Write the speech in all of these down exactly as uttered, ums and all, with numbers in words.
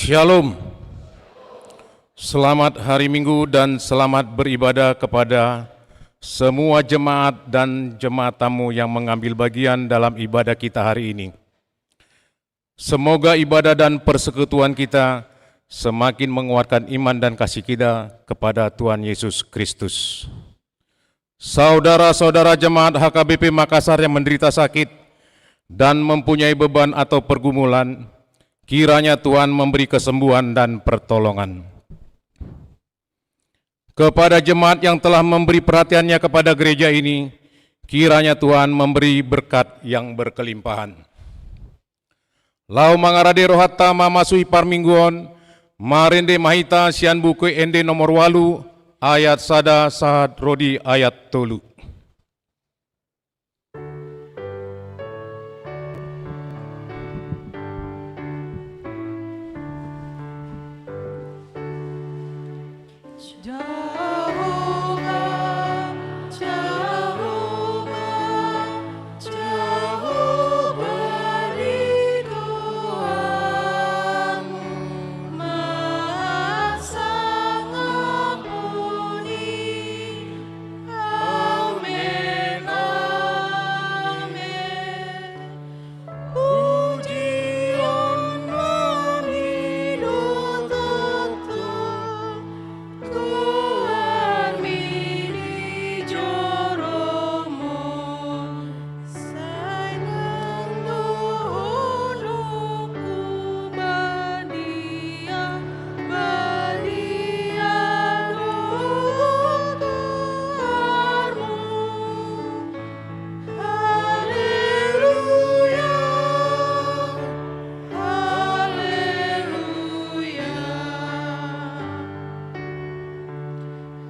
Shalom. Selamat hari Minggu dan selamat beribadah kepada semua jemaat dan jemaat tamu yang mengambil bagian dalam ibadah kita hari ini. Semoga ibadah dan persekutuan kita semakin menguatkan iman dan kasih kita kepada Tuhan Yesus Kristus. Saudara-saudara jemaat H K B P Makassar yang menderita sakit dan mempunyai beban atau pergumulan, kiranya Tuhan memberi kesembuhan dan pertolongan. Kepada jemaat yang telah memberi perhatiannya kepada gereja ini, kiranya Tuhan memberi berkat yang berkelimpahan. Laho mangarade rohanta mamasuhi parmingguon, marende ma hita sian Buku Ende nomor ualu, ayat sada sahat ro di ayat tolu. Jahowa, Jahowa, Jahowa di goarMu ma sangap on i. Amen, amen. Pujion ma nido tongtong, goarMi di joro mon. Sai nang dohononku badia, badia do goarMu. Haleluya, haleluya.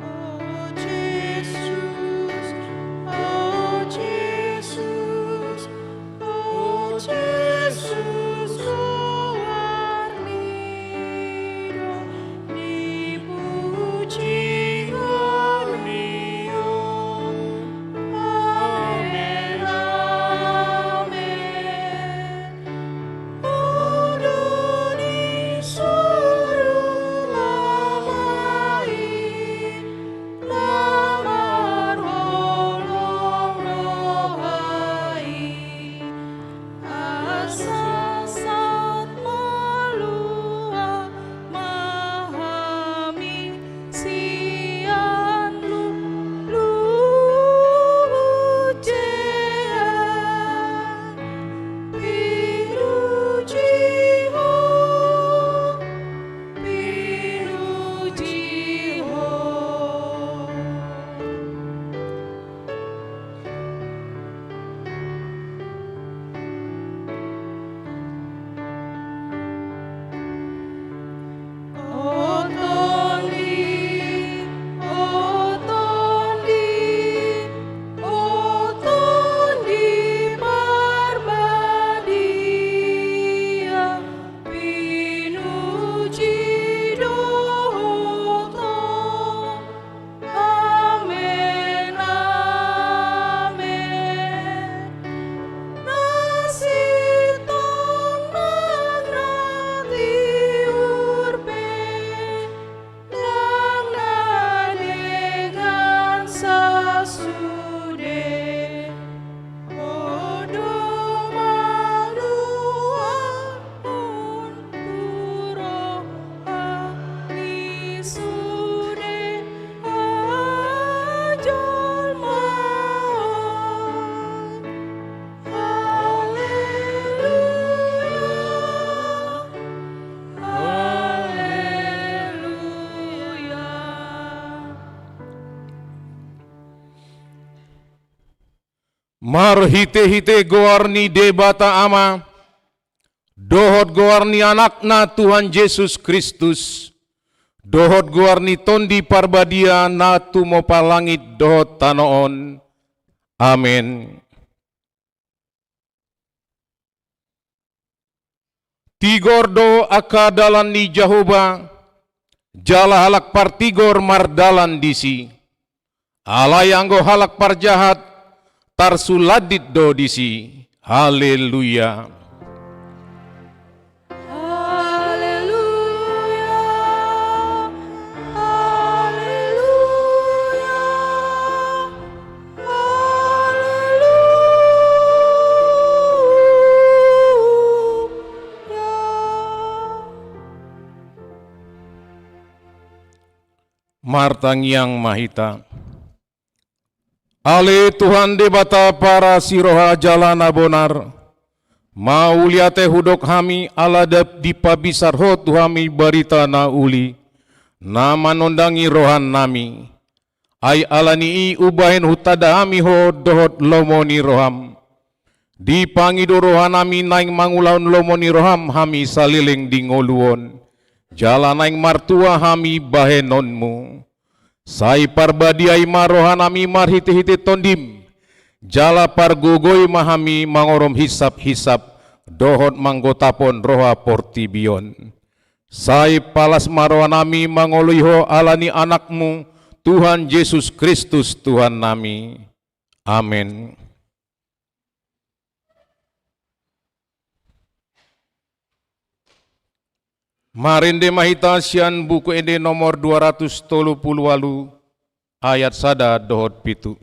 O Jesus, o Jesus, o Jesus, goarMi do dipujion i. Amen, amen. Ho do disuru Ama i na marholong roha i, asa sahat malua ma hami sian lu-, luhut jea. Pinuji Ho, pinuji Ho. O Tondi, o Tondi, o Tondi Parbadia, pinuji do Ho tong. Amen, amen. Na sintong nang na tiur pe, nang na denggan sasude, Ho do manuan on tu roha ni sude hajolmaon. Haleluya, haleluya. Marhitehite goar ni Debata Ama, dohot goar ni Anakna Tuhan Jesus Kristus, dohot goar ni Tondi Parbadia na tumopa langit dohot tano on. Amen. Tigor do angka dalan ni Jahowa, jala halak partigor mardalan disi. Alai anggo halak parjahat, tarsulandit do disi. Haleluya. Haleluya. Martangiang ma hita. Ale Tuhan Debata parasi roha jala na bonar, mauliate hudok hami ala dap dipabisar Ho tu hami barita na uli, na manondangi rohanami. Ai ala ni i umbahen hutanda hami Ho dohot lomo ni roham. Dipangido rohanami naeng mangulahon lomo ni roham hami saleleng di ngolu on, jala naeng martua hami bahenonmu. Sai parbadiai ma rohanami marhitehite Tondim, jala pargogoi ma hami mangorom hisaphisap dohot manggotapon roha portibi on. Sai palas ma rohanami mangoloi Ho ala ni Anakmu, Tuhan Jesus Kristus Tuhannami. Amen. Marende ma hita sian Buku Ende nomor dua ratus tolu pulu ualu, ayat sada dohot pitu.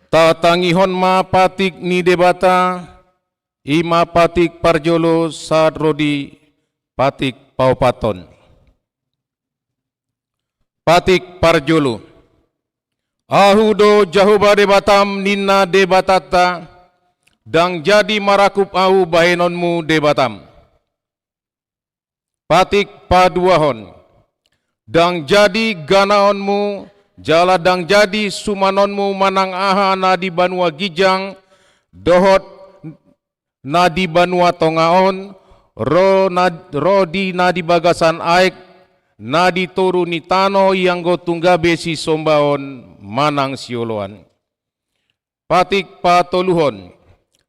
Tatangihon ma patik ni Debata, i ma patik parjolo sahat ro di patik paopathon. Patik parjolo. Ahu do Jahowa Debatam ninna Debatanta, ndang jadi marakup ahu bahenonmu Debatam. Patik paduahon. Ndang jadi ganaonmu, jala ndang jadi sumanonmu manang aha na di banua ginjang, dohot na di banua tonga on, ro na, ro di na di bagasan aek, na di toru ni tano ianggo tung gabe sisombaon manang sioloan. Patik patoluhon.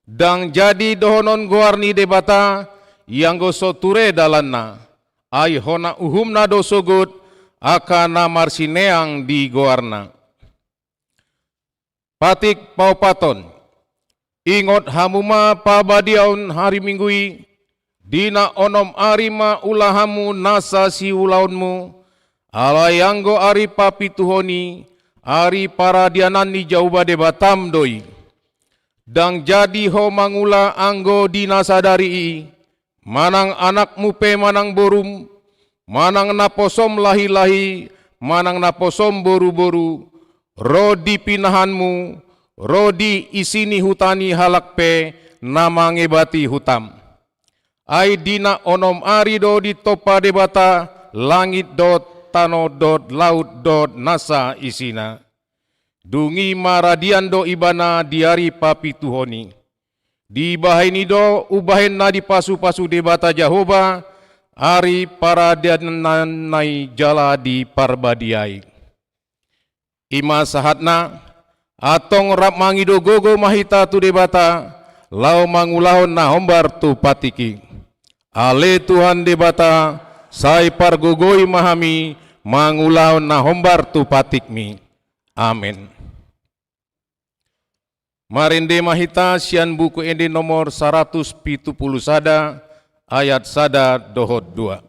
Ndang jadi dohonon goar ni Debata, ianggo so ture dalanna, ai hona uhumna do sogot, angka na marsineang di goarna. Patik paopathon. Ingot hamu ma pabadiaon ari Minggu i, di na onom ari ma ulahanmu nasa siulaonmu, alai anggo ari papituhon i, ari paradianan ni Jahowa Debatam do i. Ndang jadi ho mangula anggo di na sadari i, manang anakmu pe manang borum, manang naposom lahilahi, manang naposom boruboru, ro di pinahanmu, ro di isi ni huta ni halak pe na mangebati hutam. Ai di na onom ari do ditompa Debata langit dohot tano dohot laut dohot nasa isina. Dung i maradian do ibana di ari papituhon i. Dibahen i do umbahen na dipasupasu Debata Jahowa ari paradiananna i jala diparbadiai. I ma sahatna, antong rap mangido gogo ma hita tu Debata, laho mangulahon na hombar tu patik i. Ale Tuhan Debata, sai pargogoi ma hami mangulahon na hombar tu patikmi. Amen. Marende ma hita sian Buku Ende nomor saratus pitu pulu sada, ayat sada dohot dua.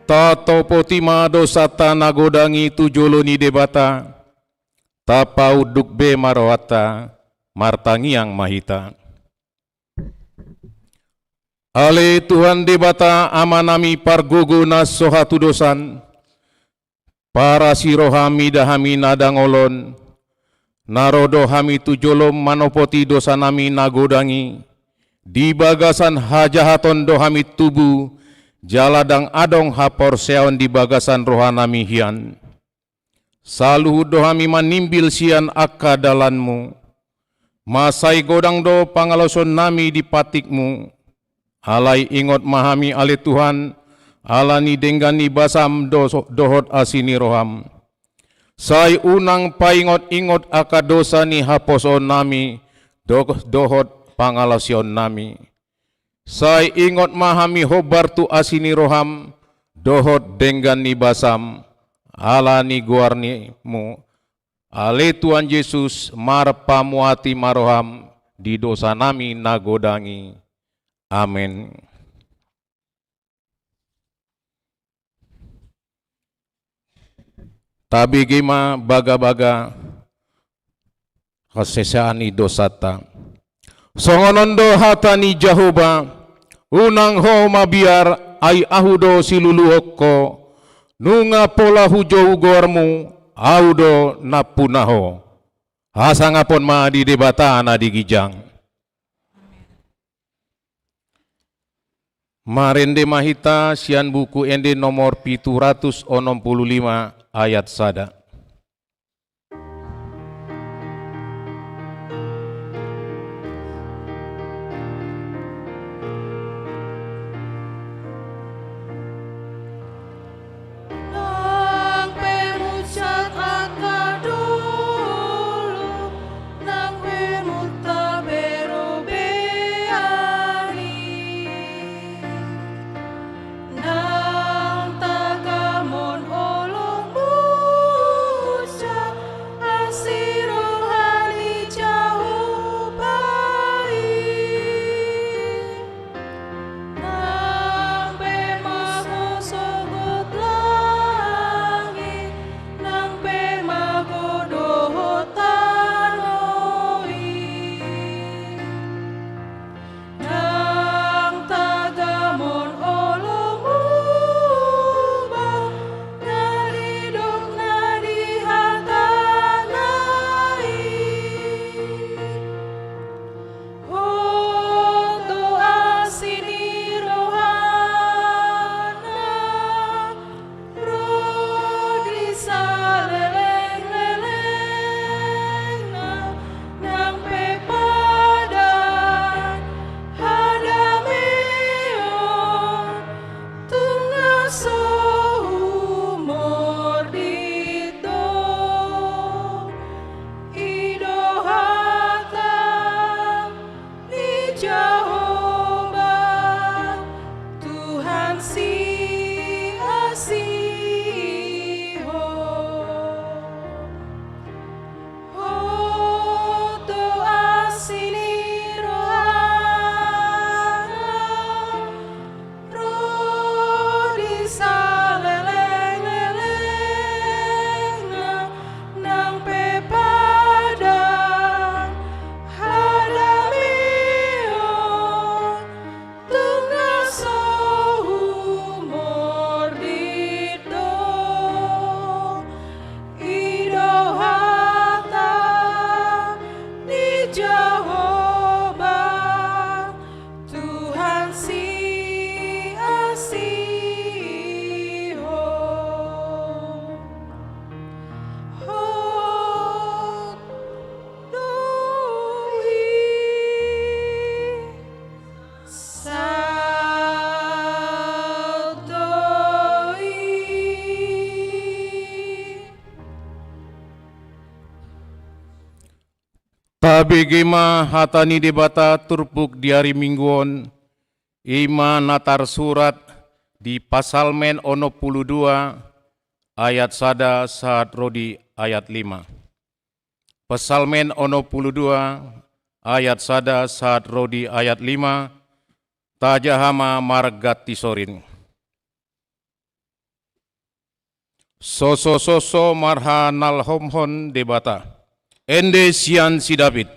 Tatopoti ma dosanta na godang i tu jolo ni Debata, tapaunduk be ma rohanta, martangiang ma hita. Ale Tuhan Debata Amanami pargogo na so hatudosan, parasi roham mida hami na dangol on, na ro do hami tu jolom manopoti dosanami na godang i, di bagasan hajahaton do hami tubu, jala ndang adong haporseaon di bagasan rohanami hian. Saluhut do hami manimbil sian angka dalanmu. Mansai godang do pangalaosionnami di patikmu. Alai ingot ma hami ale Tuhan, ala ni denggan ni basam do-, dohot asi ni roham. Sai unang paingot-ingot angka dosa ni haposoonnami do-, dohot pangalaosionnami. Sai ingot ma hami hombar tu asi ni roham, dohot denggan ni basam, ala ni goarmu, ale Tuhan Jesus, marpamuati ma roham di dosanami na godang i. Amen. Tabege ma bagabaga hasesaan ni dosanta. Songon on do hata ni Jahowa, unang ho mabiar, ai ahu do siluluhon ho, nunga pola hujou goarmu, ahu do nampuna ho. Hasangapon ma di Debata na di ginjang. Marende ma hita sian Buku Ende nomor pitu ratus onom pulu lima ayat sada. Nang pe munsat angka dolok, nang pe muta berobean i, nang tagamon holongmu. Sihol. Ho do asi ni rohangku, ro di salelenglelengna, nang pe padan hadameon, tung na so humordit do. I do hata ni Jahowa, Tuhan sian Sihol. Ho do i, saut do i. Tabege ma hata ni Debata turpuk di ari Minggu on, i ma na tarsurat di Psalmen onom pulu dua ayat sada sahat ro di ayat lima. Psalmen onom pulu dua ayat sada sahat ro di ayat lima, tajaha ma marganti sorin. Sosososo marhanalhomhon Debata. Ende sian si David.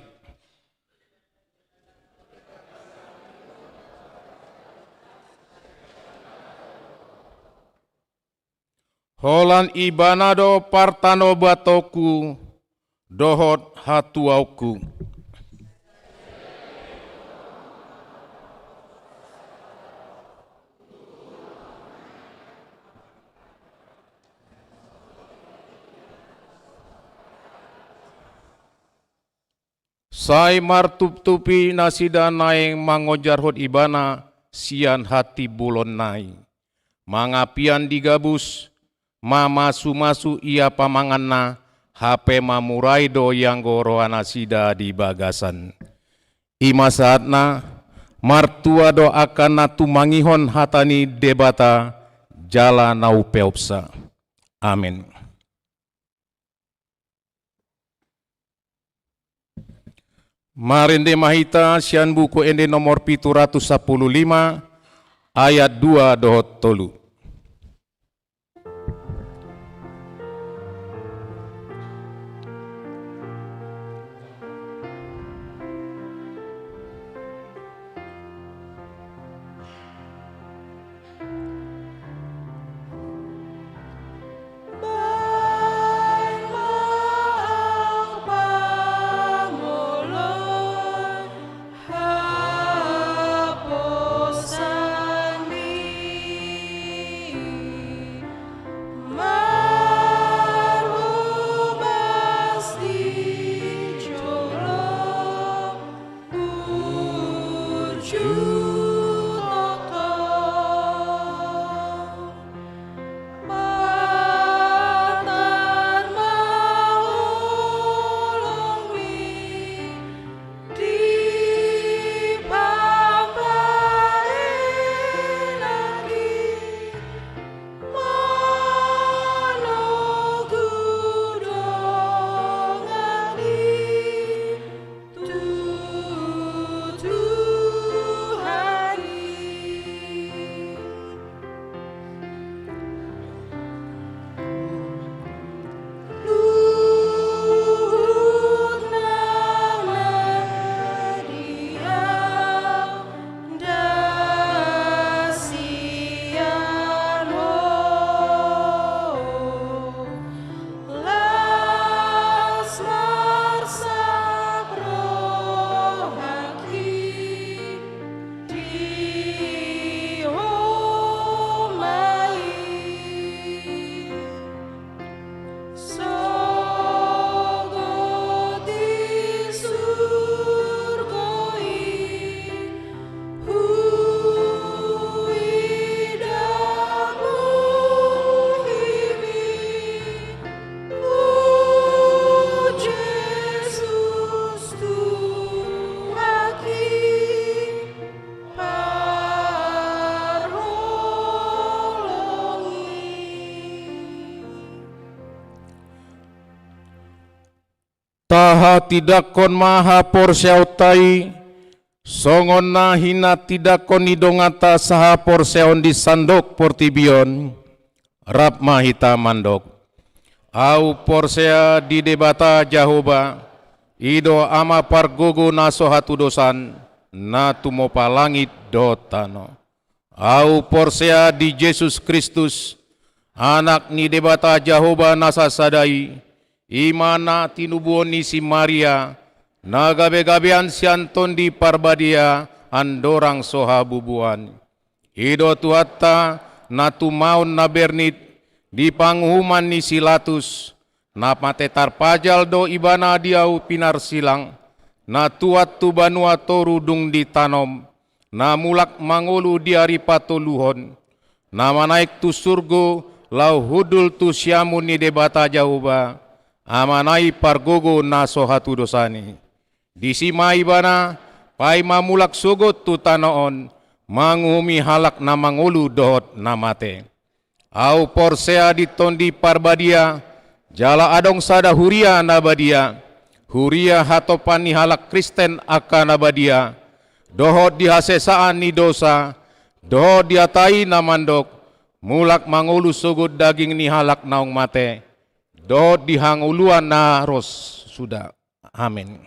Holan Ibana do partanobatonku dohot hatuaonku. Sai martuptupi nasida naeng mangonjarhon Ibana sian hatimbulonna i. Mangapian di gabus, mamasumasu ia pamanganna, hape mamurai do ianggo rohanasida di bagasan. I ma sahatna, martua do angka na tumangihon hata ni Debata, jala na umpeopsa. Amen. Marende ma hita sian Buku Ende nomor pitu ratus sampulu lima, ayat dua dohot tolu. Tahatindangkon ma haporseaonta i, songon na hinatindangkon ni donganta sahaporseaon di sandok portibi on, rap ma hita mandok. Ahu porsea di Debata Jahowa, i do Ama pargogo na so hatudosan, na tumompa langit dohot tano. Ahu porsea di Jesus Kristus, Anak ni Debata Jahowa na sasada i, i ma na tinubuhon ni si Maria, na gabegabean sian Tondi Parbadia andorang so habubuan. I do Tuhanta, na tumaon na bernit, di panguhuman ni si Latus, na mate tarpajal do Ibana di ahu pinarsilang, na tuat tu banua toru dung ditanom, na mulak mangolu di ari patoluhon, na manaek tu surgo laho hundul tu siamun ni Debata Jahowa, Amana i pargogo na so hatudosan i. Disi ma Ibana paima mulak sogot tu tano on, manguhumi halak na mangolu dohot na mate. Ahu porsea di Tondi Parbadia, jala adong sada huria na badia, huria hatopan ni halak Kristen angka na badia, dohot di hasesaan ni dosa, dohot di hata i na mandok, mulak mangolu sogot daging ni halak naung mate, dohot di hangoluan na ro suda. Amen.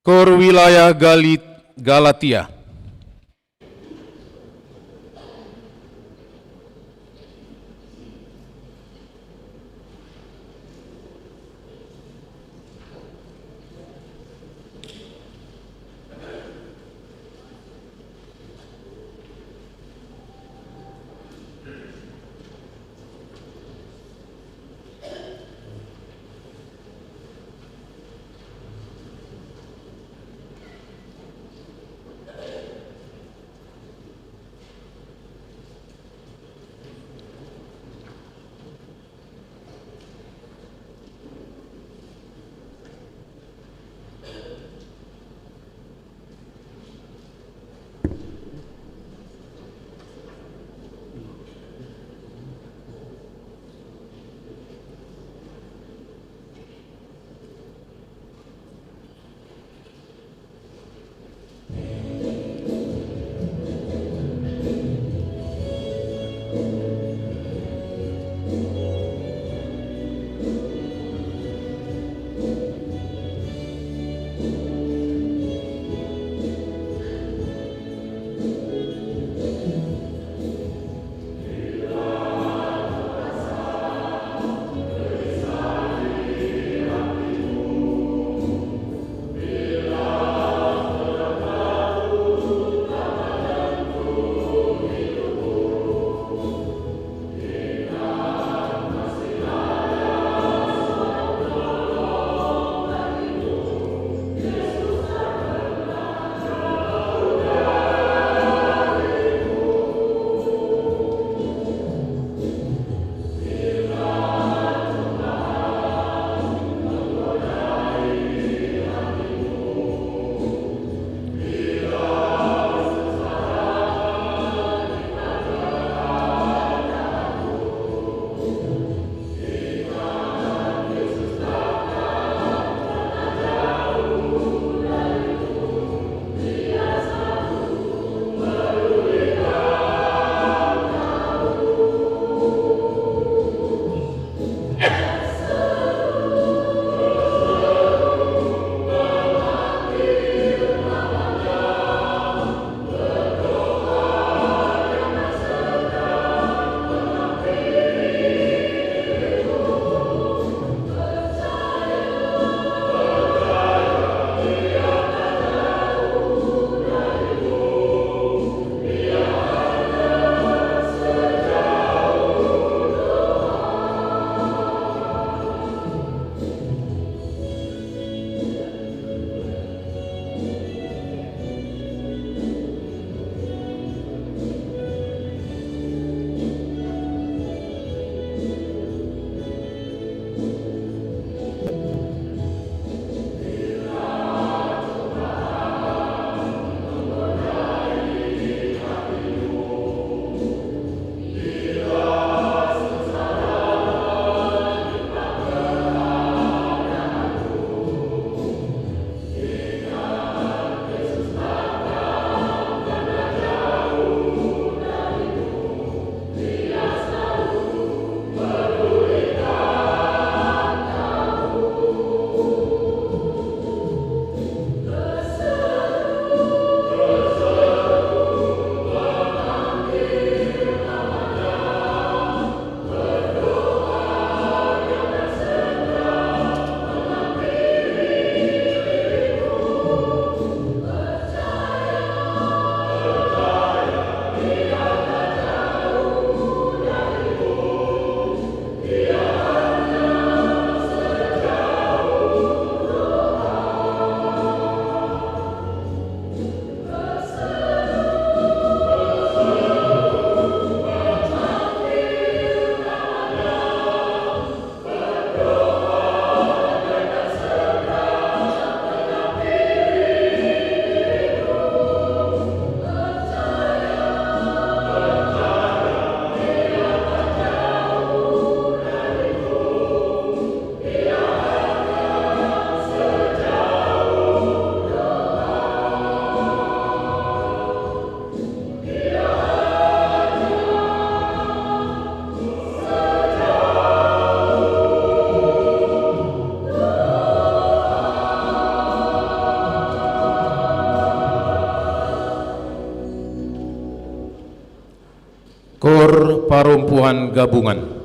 Kor wilayah Galit-, Galatia. Kor parompuan gabungan.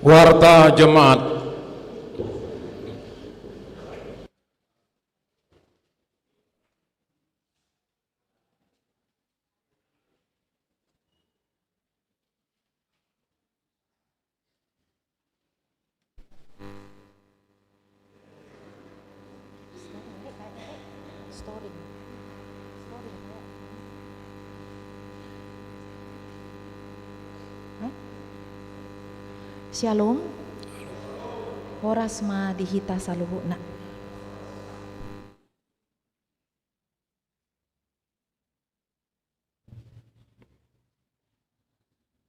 Warta Jemaat. Syalom. Horas ma di hita saluhutna.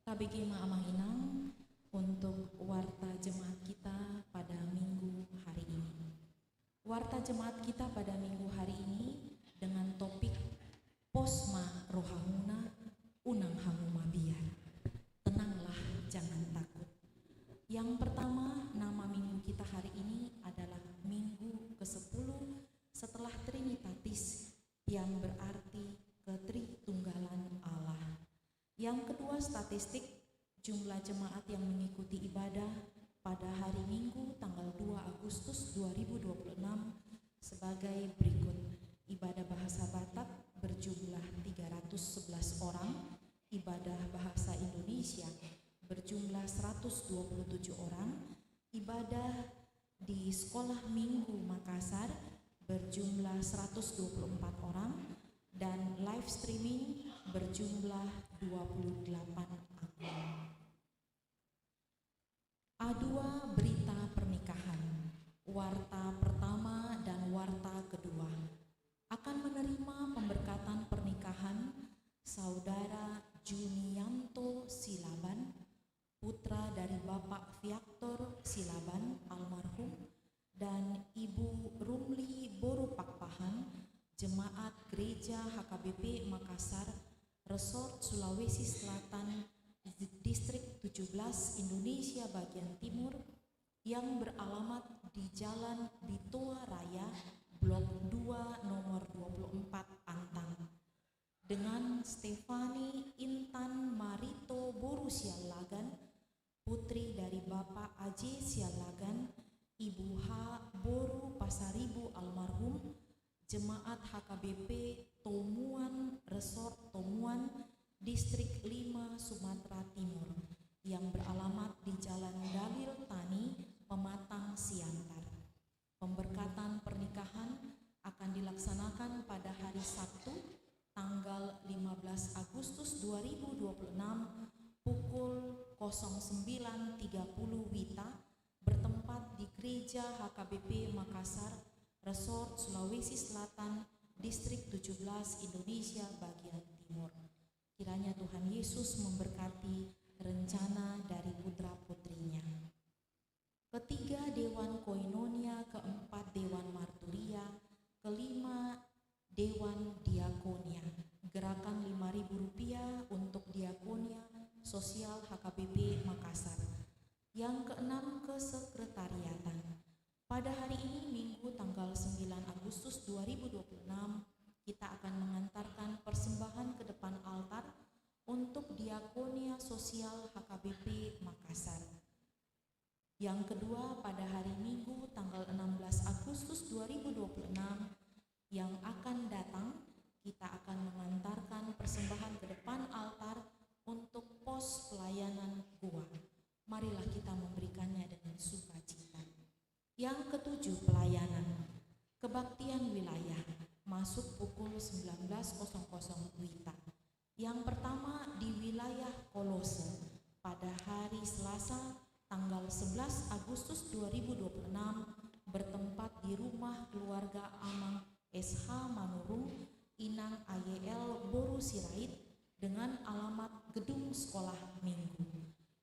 Tabege ma Amang Inang untuk warta jemaat kita pada minggu hari ini. Warta jemaat kita pada minggu hari ini dengan topik: Pos ma rohamuna, unang hamu mabiar. Tenanglah, jangan takut. Yang pertama, nama minggu kita hari ini adalah minggu kesepuluh setelah Trinitatis, yang berarti Ketritunggalan Allah. Yang kedua, statistik jumlah jemaat yang mengikuti ibadah pada hari Minggu tanggal dua Agustus dua ribu dua puluh enam sebagai berikut: ibadah bahasa Batak berjumlah tiga ratus sebelas orang, ibadah bahasa Indonesia berjumlah seratus dua puluh tujuh orang, ibadah di Sekolah Minggu Makassar berjumlah seratus dua puluh empat orang, dan live streaming berjumlah dua puluh delapan akun. A dua, berita pernikahan. Warta pertama dan warta kedua akan menerima pemberkatan pernikahan Saudara Junianto Silaban, putra dari Bapak Fiaktor Silaban, almarhum, dan Ibu Rumli boru Pakpahan, jemaat Gereja H K B P Makassar, Resort Sulawesi Selatan, Distrik tujuh belas, Indonesia bagian timur, yang beralamat di Jalan Bitoa Raya, Blok dua, nomor dua puluh empat, Antang. Dengan Stefani Intan Marito boru Siallagan, putri dari Bapak Aje Siallagan, Ibu H boru Pasaribu almarhum, jemaat H K B P Tomuan, Resort Tomuan, Distrik lima, Sumatera Timur, yang beralamat di Jalan Dalil Tani, Pematang Siantar. Pemberkatan pernikahan akan dilaksanakan pada hari Sabtu, tanggal lima belas Agustus dua ribu dua puluh enam, pukul kosong sembilan tiga puluh WITA, bertempat di Gereja H K B P Makassar, Resort Sulawesi Selatan, Distrik tujuh belas, Indonesia bagian timur. Kiranya Tuhan Yesus memberkati rencana dari putra-putrinya. Ketiga, Dewan Koinonia, keempat, Dewan Marturia, kelima, Dewan Diakonia. Gerakan lima ribu rupiah untuk Diakonia Sosial H K B P Makassar. Yang keenam, kesekretariatan. Pada hari ini, Minggu tanggal sembilan Agustus dua ribu dua puluh enam, kita akan mengantarkan persembahan ke depan altar untuk Diakonia Sosial H K B P Makassar. Yang kedua, pada hari Minggu, tanggal enam belas Agustus dua ribu dua puluh enam yang akan datang, kita akan mengantarkan persembahan ke depan altar untuk pos pelayanan Goa. Marilah kita memberikannya dengan sukacita. Yang ketujuh, pelayanan kebaktian wilayah, masuk pukul sembilan belas kosong kosong WITA. Yang pertama, di wilayah Kolose, pada hari Selasa, tanggal sebelas Agustus dua ribu dua puluh enam, bertempat di rumah keluarga Amang S H Manurung, Inang A Y L boru Sirait, dengan alamat Gedung Sekolah Minggu.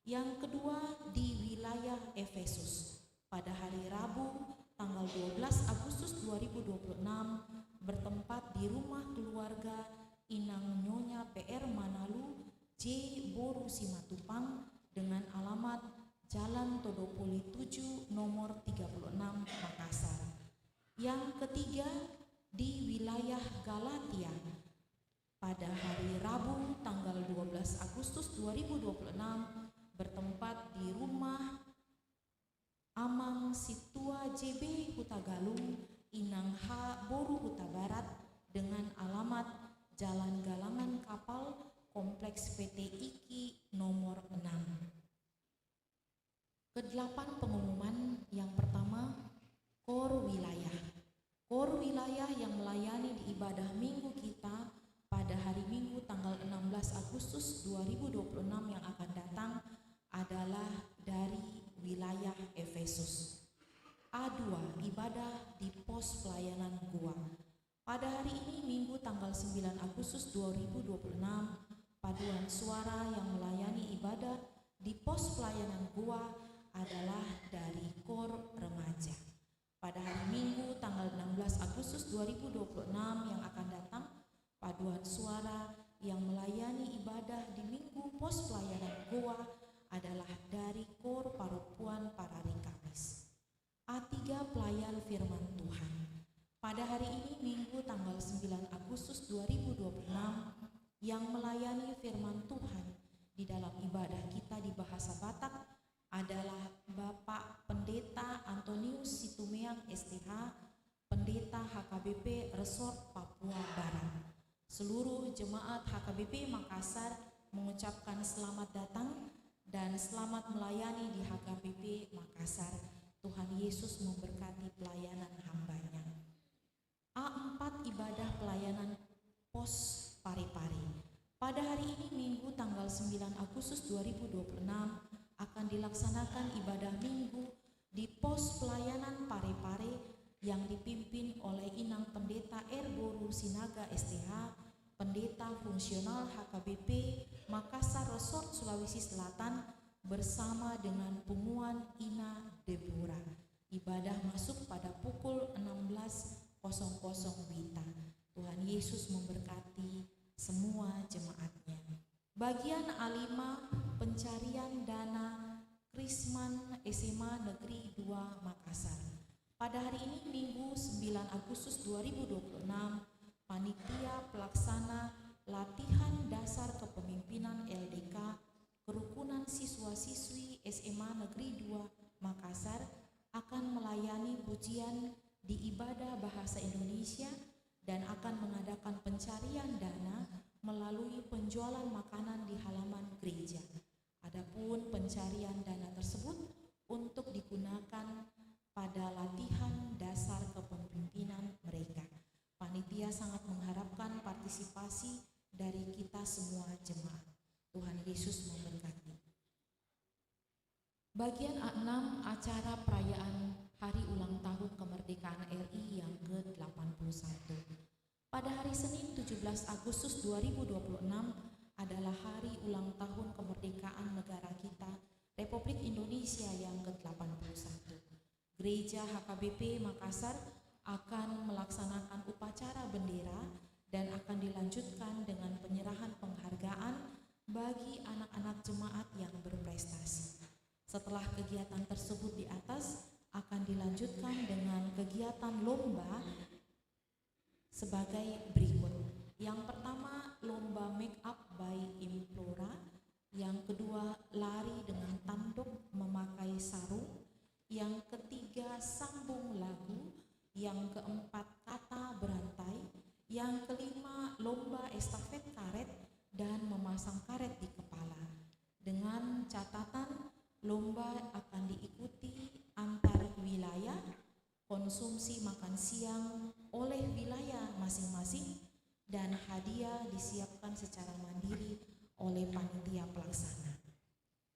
Yang kedua, di wilayah Efesus, pada hari Rabu, tanggal dua belas Agustus dua ribu dua puluh enam, bertempat di rumah keluarga Inang Nyonya P R Manalu J boru Simatupang, dengan alamat Jalan Todopoli tujuh, nomor tiga puluh enam, Makassar. Yang ketiga, di wilayah Galatia, pada hari Rabu, tanggal dua belas Agustus dua ribu dua puluh enam, bertempat di rumah Amang Sintua J B Hutagalung, Inang H boru Hutabarat, dengan alamat Jalan Galangan Kapal, Kompleks P T iki nomor enam. Kedelapan pengumuman. Yang pertama, KOR wilayah. KOR wilayah yang melayani di ibadah Minggu kita pada hari Minggu tanggal enam belas Agustus dua ribu dua puluh enam yang akan datang adalah dari wilayah Efesus. A dua, ibadah di pos pelayanan Goa. Pada hari ini, Minggu tanggal sembilan Agustus dua ribu dua puluh enam, paduan suara yang melayani ibadah di pos pelayanan Goa adalah dari KOR Remaja. Pada hari Minggu tanggal enam belas Agustus dua ribu dua puluh enam yang akan datang, paduan suara yang melayani ibadah di Minggu pos pelayanan Goa adalah dari KOR Parompuan Parari Kamis. A tiga, pelayan firman Tuhan. Pada hari ini, Minggu tanggal sembilan Agustus dua ribu dua puluh enam, yang melayani firman Tuhan di dalam ibadah kita di bahasa Batak adalah Bapak Pendeta Antonius Situmeang, S T H, Pendeta H K B P Resort Papua Barat. Seluruh jemaat H K B P Makassar mengucapkan selamat datang dan selamat melayani di H K B P Makassar. Tuhan Yesus memberkati pelayanan hamba-Nya. A empat, ibadah pelayanan pos Parepare. Pada hari ini, Minggu tanggal sembilan Agustus dua ribu dua puluh enam, akan dilaksanakan ibadah Minggu di pos pelayanan Parepare yang dipimpin oleh Inang Pendeta R boru Sinaga, S T H, Pendeta Fungsional H K B P Makassar Resort Sulawesi Selatan, bersama dengan punguan Ina Debora. Ibadah masuk pada pukul enam belas kosong kosong WITA. Tuhan Yesus memberkati semua jemaat-Nya. Bagian A lima, pencarian dana Krisman S M A Negeri dua Makassar. Pada hari ini, Minggu sembilan Agustus dua ribu dua puluh enam, panitia pelaksana latihan dasar kepemimpinan L D K Kerukunan Siswa-Siswi S M A Negeri dua Makassar akan melayani pujian di ibadah bahasa Indonesia dan akan mengadakan pencarian dana melalui penjualan makanan di halaman gereja. Adapun pencarian dana tersebut untuk digunakan pada latihan dasar kepemimpinan mereka. Panitia sangat mengharapkan partisipasi dari kita semua jemaat. Tuhan Yesus memberkati. Bagian A enam, acara perayaan Hari Ulang Tahun Kemerdekaan R I yang ke delapan puluh satu. Pada hari Senin, tujuh belas Agustus dua ribu dua puluh enam, adalah hari ulang tahun kemerdekaan negara kita, Republik Indonesia, yang ke delapan puluh satu. Gereja H K B P Makassar akan melaksanakan upacara bendera dan akan dilanjutkan dengan penyerahan penghargaan bagi anak-anak jemaat yang berprestasi. Setelah kegiatan tersebut di atas, akan dilanjutkan dengan kegiatan lomba sebagai berikut. Yang pertama, lomba make up by Implora. Yang kedua, lari dengan tanduk memakai sarung. Yang ketiga, sambung lagu. Yang keempat, kata berantai. Yang kelima, lomba estafet karet dan memasang karet di kepala. Dengan catatan, lomba akan diikuti antar wilayah, konsumsi makan siang oleh wilayah masing-masing, dan hadiah disiapkan secara mandiri oleh panitia pelaksana.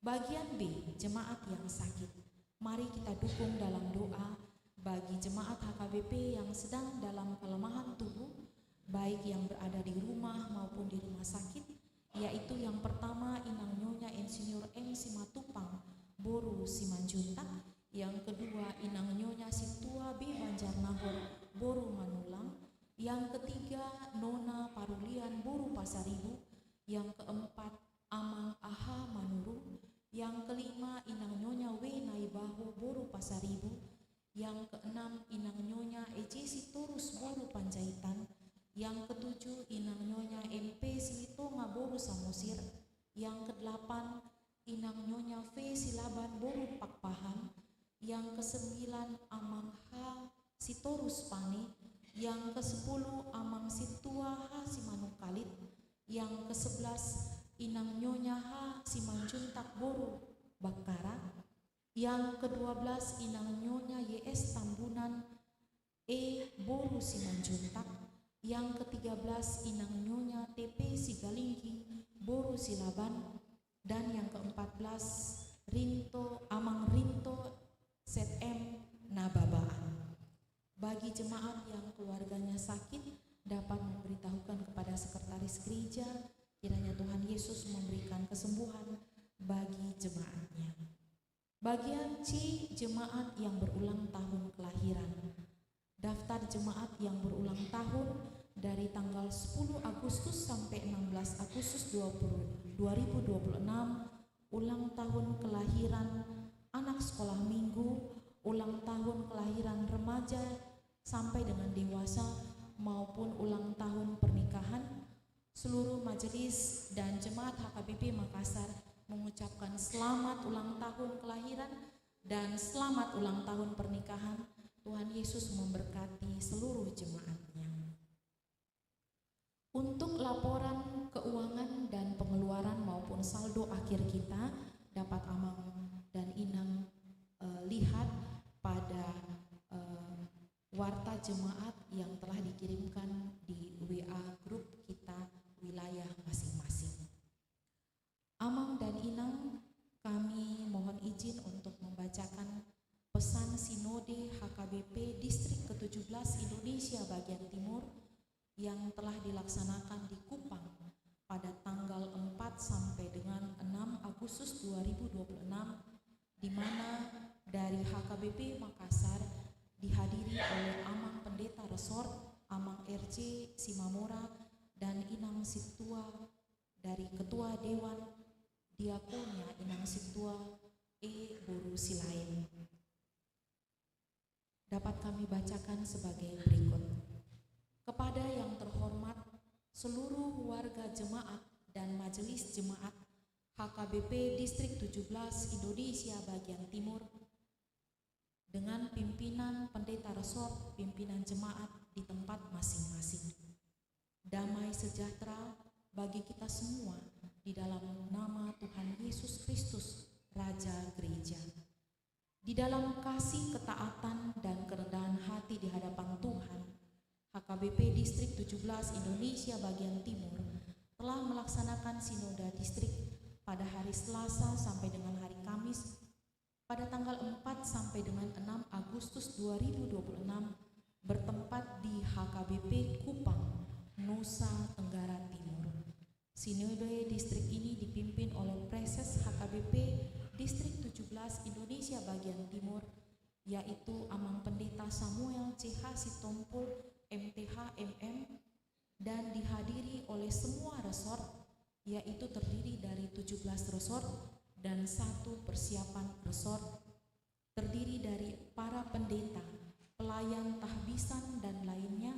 Bagian B, jemaat yang sakit. Mari kita dukung dalam doa bagi jemaat H K B P yang sedang dalam kelemahan tubuh, baik yang berada di rumah maupun di rumah sakit, yaitu yang pertama, Inang Nyonya Insinyur M Simatupang, boru Simanjuntak, yang kedua, Inang Nyonya Sintua B Banjarnahor, boru Manulang, yang ketiga, Nona Parulian, boru Pasaribu, yang keempat, Amang Aha Manurung, yang kelima, Inang Nyonya W Naibaho, boru Pasaribu, yang keenam, Inang Nyonya E J Sitorus, boru Panjaitan, yang ketujuh, Inang Nyonya M P Silitonga, boru Samosir, yang kedelapan, Inang Nyonya V Silaban, boru Pakpahan, Yang kesembilan Amang H. Sitorus Pane, yang kesepuluh Amang Sintua H. Simanungkalit, yang kesebelas Inang Nyonya H. Simanjuntak boru Bakkara, yang kedua belas Inang Nyonya Y S Tambunan E boru Simanjuntak, yang ketiga belas Inang Nyonya T P Sigalinggi boru Silaban, dan yang keempat belas Rinto, Amang Rinto Z M Nababaan. Bagi jemaat yang keluarganya sakit, dapat memberitahukan kepada sekretaris gereja, kiranya Tuhan Yesus memberikan kesembuhan bagi jemaatnya. Bagian C, jemaat yang berulang tahun kelahiran. Daftar jemaat yang berulang tahun dari tanggal sepuluh Agustus sampai enam belas Agustus dua puluh, dua ribu dua puluh enam, ulang tahun kelahiran anak sekolah minggu, ulang tahun kelahiran remaja sampai dengan dewasa, maupun ulang tahun pernikahan. Seluruh majelis dan jemaat H K B P Makassar mengucapkan selamat ulang tahun kelahiran dan selamat ulang tahun pernikahan. Tuhan Yesus memberkati seluruh jemaatnya. Untuk laporan keuangan dan pengeluaran maupun saldo akhir kita dapat Amang dan Inang, eh, lihat pada, eh, warta jemaat yang telah dikirimkan di W A grup kita wilayah masing-masing. Amang dan Inang, kami mohon izin untuk membacakan pesan Sinode H K B P Distrik ketujuh belas Indonesia Bagian Timur yang telah dilaksanakan di Kupang pada tanggal empat sampai dengan enam Agustus dua ribu dua puluh enam, di mana dari H K B P Makassar dihadiri oleh Amang Pendeta Resort, Amang R J Simamora, dan Inang Sintua dari Ketua Dewan Diakonia Inang Sintua E boru Silaen. Dapat kami bacakan sebagai berikut. Kepada yang terhormat seluruh warga jemaat dan majelis jemaat H K B P Distrik tujuh belas Indonesia Bagian Timur, dengan pimpinan pendeta resort, pimpinan jemaat di tempat masing-masing. Damai sejahtera bagi kita semua di dalam nama Tuhan Yesus Kristus, Raja Gereja. Di dalam kasih, ketaatan, dan kerendahan hati di hadapan Tuhan, H K B P Distrik tujuh belas Indonesia Bagian Timur telah melaksanakan Sinoda Distrik pada hari Selasa sampai dengan hari Kamis pada tanggal empat sampai dengan enam Agustus dua ribu dua puluh enam, bertempat di H K B P Kupang, Nusa Tenggara Timur. Sinode Distrik ini dipimpin oleh Praeses H K B P Distrik tujuh belas Indonesia Bagian Timur, yaitu Amang Pendeta Samuel C H Sitompul, M T H, M M, dan dihadiri oleh semua resort, yaitu terdiri dari tujuh belas resort dan satu persiapan resort, terdiri dari para pendeta, pelayan tahbisan dan lainnya,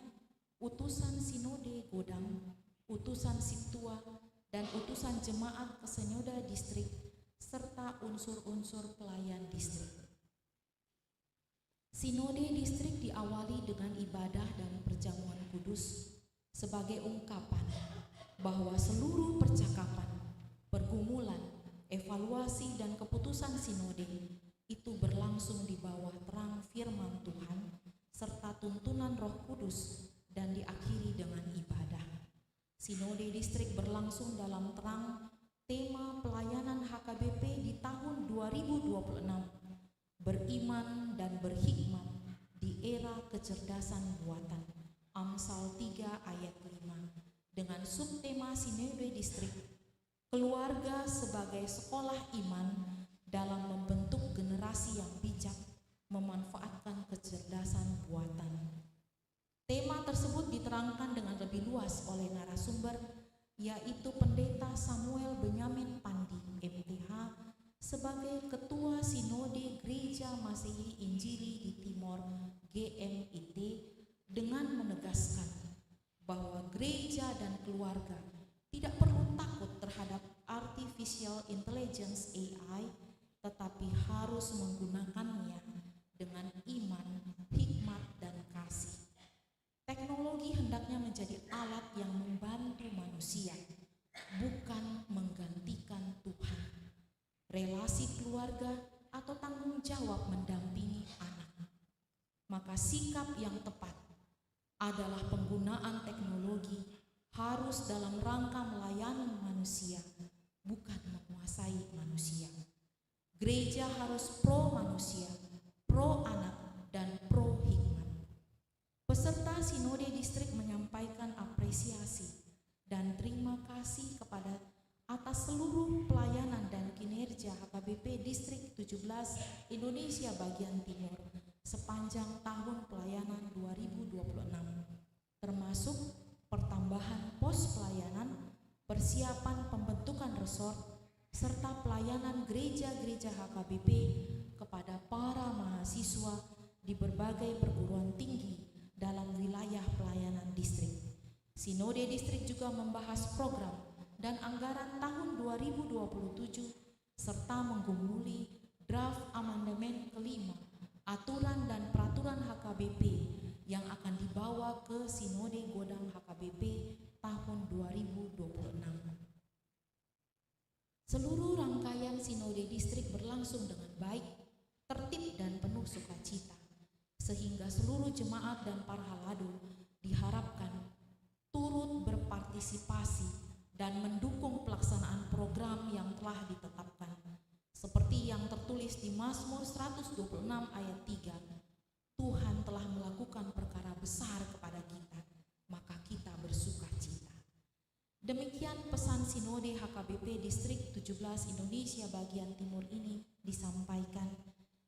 utusan Sinode Godang, utusan Sintua, dan utusan jemaat ke Sinoda Distrik, serta unsur-unsur pelayan distrik. Sinode Distrik diawali dengan ibadah dan perjamuan kudus sebagai ungkapan bahwa seluruh percakapan, pergumulan, evaluasi, dan keputusan Sinode itu berlangsung di bawah terang firman Tuhan serta tuntunan Roh Kudus dan diakhiri dengan ibadah. Sinode Distrik berlangsung dalam terang tema pelayanan H K B P di tahun dua ribu dua puluh enam, beriman dan berhikmat di era kecerdasan buatan, Amsal tiga ayat lima, dengan subtema Sinode Distrik, keluarga sebagai sekolah iman dalam membentuk generasi yang bijak memanfaatkan kecerdasan buatan. Tema tersebut diterangkan dengan lebih luas oleh narasumber, yaitu Pendeta Samuel Benyamin Pandi, M T H, sebagai Ketua Sinode Gereja Masehi Injili di Timor, G M I T, dengan menegaskan bahwa gereja dan keluarga tidak perlu takut terhadap artificial intelligence, A I, tetapi harus menggunakannya hendaknya menjadi alat yang membantu manusia, bukan menggantikan Tuhan. Relasi keluarga atau tanggung jawab mendampingi anak. Maka sikap yang tepat adalah penggunaan teknologi harus dalam rangka melayani manusia, bukan menguasai manusia. Gereja harus pro manusia, pro anak, dan pro hikmat. Peserta Sinode Distrik menyampaikan apresiasi dan terima kasih kepada atas seluruh pelayanan dan kinerja H K B P Distrik tujuh belas Indonesia Bagian Timur sepanjang tahun pelayanan dua ribu dua puluh enam, termasuk pertambahan pos pelayanan, persiapan pembentukan resort, serta pelayanan gereja-gereja H K B P kepada para mahasiswa di berbagai perguruan tinggi dalam wilayah pelayanan distrik. Sinode Distrik juga membahas program dan anggaran tahun dua ribu dua puluh tujuh serta menggumuli draft amandemen kelima aturan dan peraturan H K B P yang akan dibawa ke Sinode Godang H K B P tahun dua ribu dua puluh enam. Seluruh rangkaian Sinode Distrik berlangsung dengan baik, tertib, dan penuh sukacita, sehingga seluruh jemaat dan para halado diharapkan turut berpartisipasi dan mendukung pelaksanaan program yang telah ditetapkan. Seperti yang tertulis di Mazmur seratus dua puluh enam ayat tiga, "Tuhan telah melakukan perkara besar kepada kita, maka kita bersukacita." Demikian pesan Sinode H K B P Distrik tujuh belas Indonesia Bagian Timur ini disampaikan.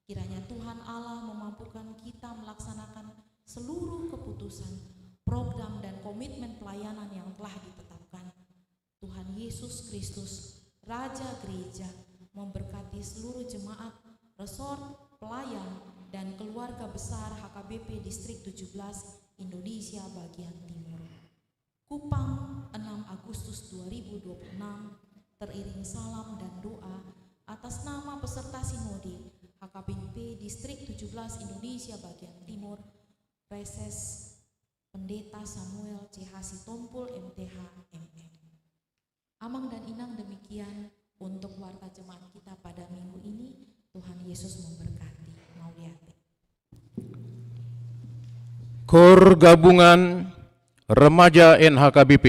Kiranya Tuhan Allah memampukan kita melaksanakan seluruh keputusan, program, dan komitmen pelayanan yang telah ditetapkan. Tuhan Yesus Kristus, Raja Gereja, memberkati seluruh jemaat, resort, pelayan, dan keluarga besar H K B P Distrik tujuh belas Indonesia Bagian Timur. Kupang, enam Agustus dua ribu dua puluh enam, teriring salam dan doa atas nama peserta Sinode H K B P Distrik tujuh belas Indonesia Bagian Timur, Reses Pendeta Samuel C H Sitompul, M T H, M M. Amang dan Inang, demikian untuk warta jemaat kita pada minggu ini. Tuhan Yesus memberkati. Mauliate. Kor Gabungan Remaja N H K B P.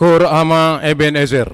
Hor Ama Ebenezer.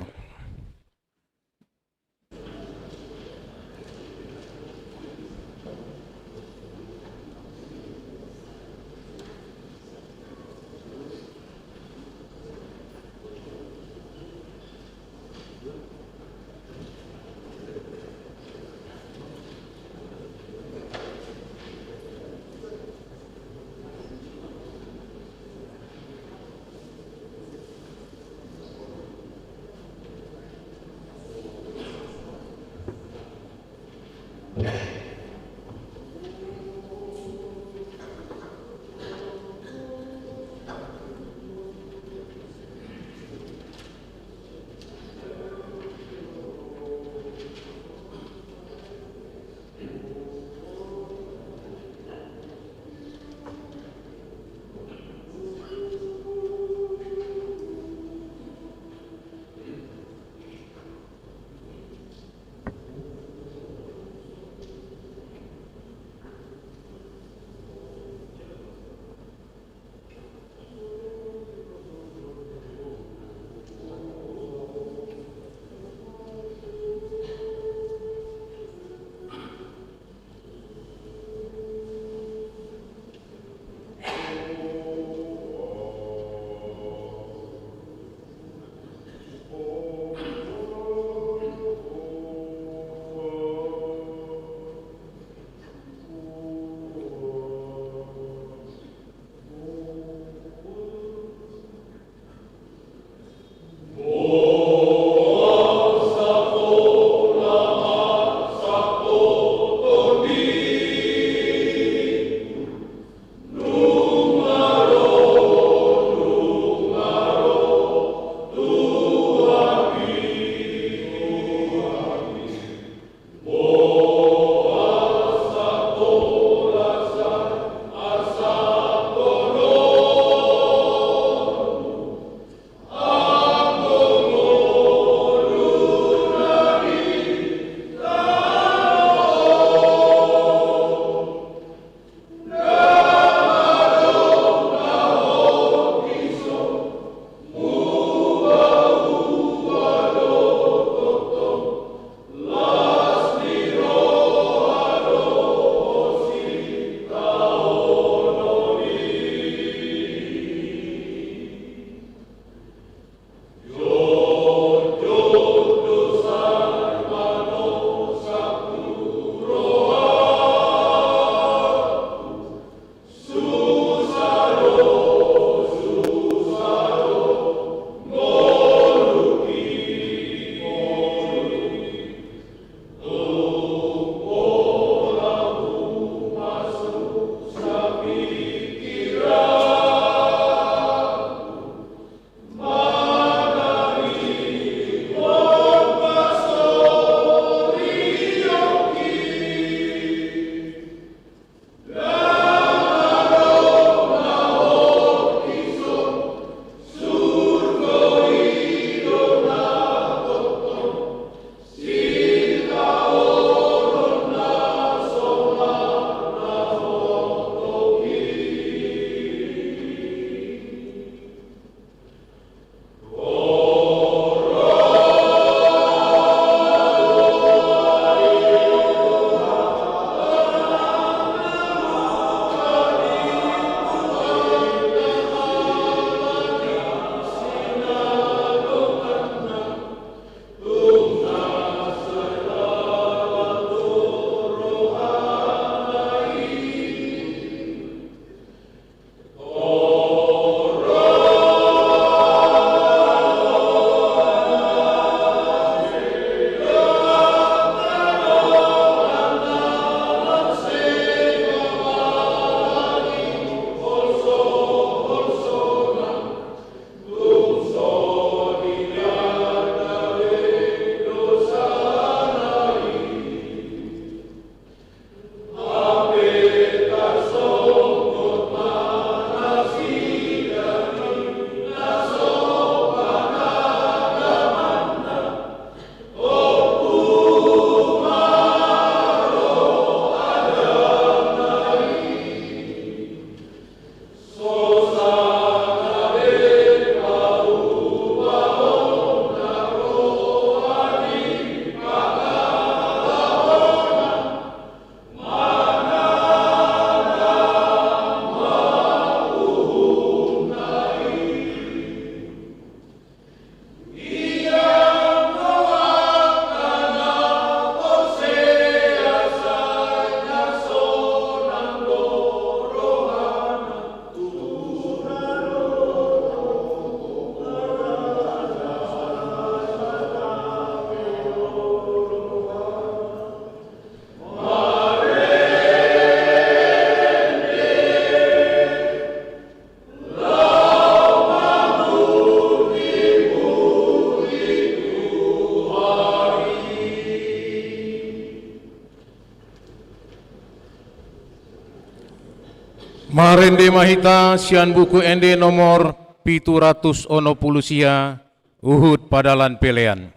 Parende ma hita sian Buku Ende nomor pitu ratus onom pulu sia, Huhut Padalan Pelean.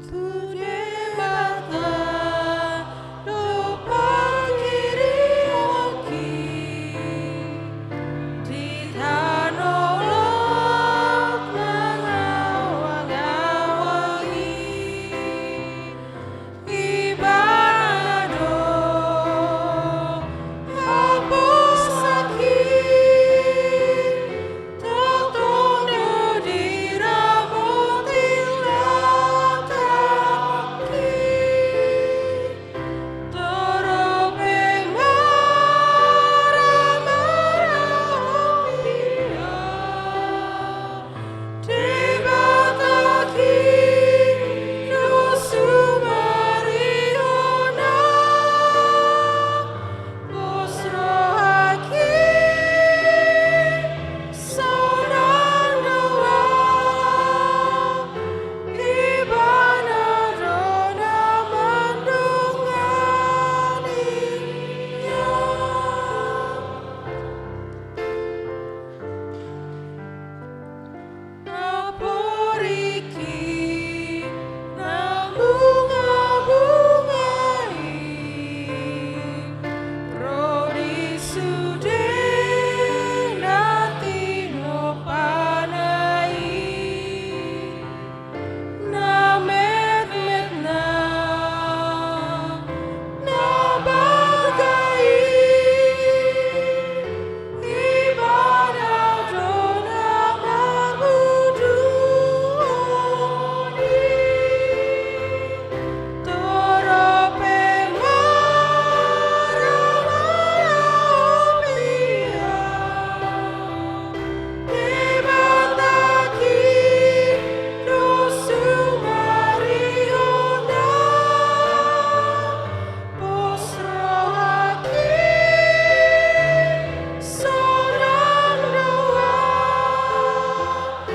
Tu Debata do pangkirimon i, di tano lot na ngawang-ngawang i. Ibana do haposan i, tongtong do diramoti langkangki. Torop pe marmara, ia Debatangki do sumarihona. Pos rohangki sonang do au, Ibana do na mandongani au. Amporiki na bunga-bunga i, ro di sude na tinompana i. Na metmet na, na baga i, Ibana do na manguduhon i. Torop pe marmara, ia Debatangki do sumarihona. Pos rohangki sonang do au,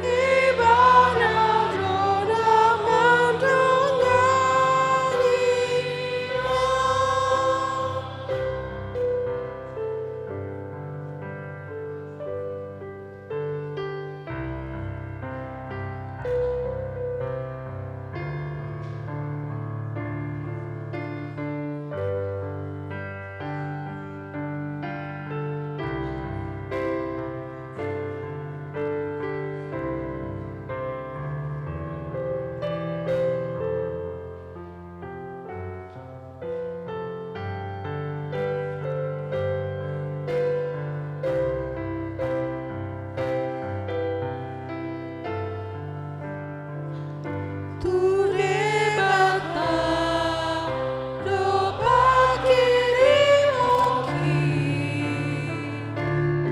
Ibana do na mandongani au. Tu Debata do pangkirimon i,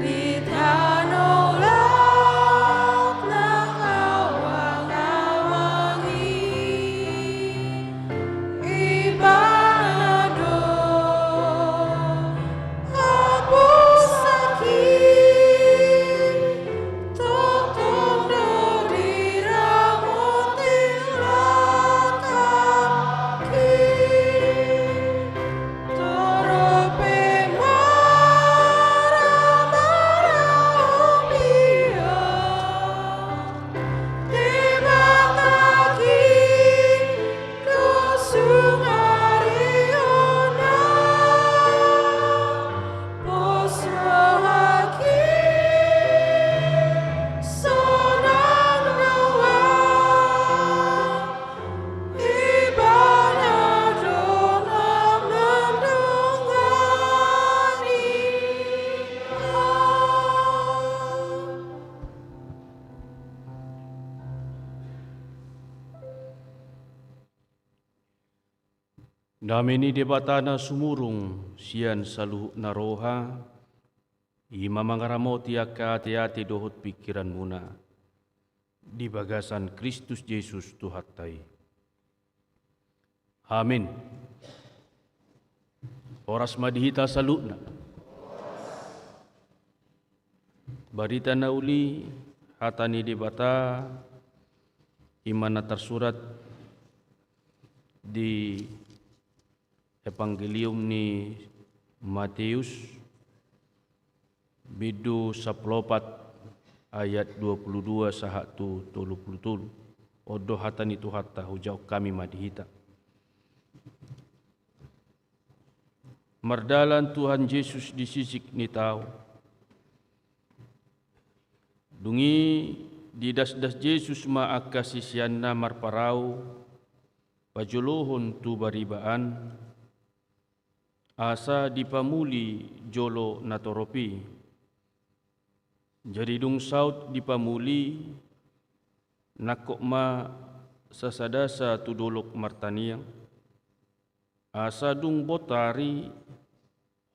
di tano lot na ngawang-ngawang i. Ibana do haposanki, tongtong do diramoti langkangki. Torop pe marmara, ia Debatangki do sumarihona. Pos rohangki sonang do au, Ibana do na mandongani au. Dame ni Debata na sumurung sian saluhutna roha, i ma mangaramoti angka ateate dohot pingkiranmuna di bagasan Kristus Jesus Tuhanta i. Amen. Horas ma di hita saluhutna. Barita na uli, hata ni Debata, i ma na tarsurat di Evangelium ni Mateus, bindu sampulu opat, ayat dua pulu dua sahat tu tolu pulu tolu. On do hata ni Tuhanta, hujahahon hami ma di hita. Mardalan Tuhan Jesus di sisik ni tao. Dung i didasdas Jesus ma angka siseanna marparau pajolohon tu bariba an, asa dipamuli jolo natorop i. Jadi dung saut dipamuli, nangkok ma sasadasa tu dolok martangiang, asa dung bot ari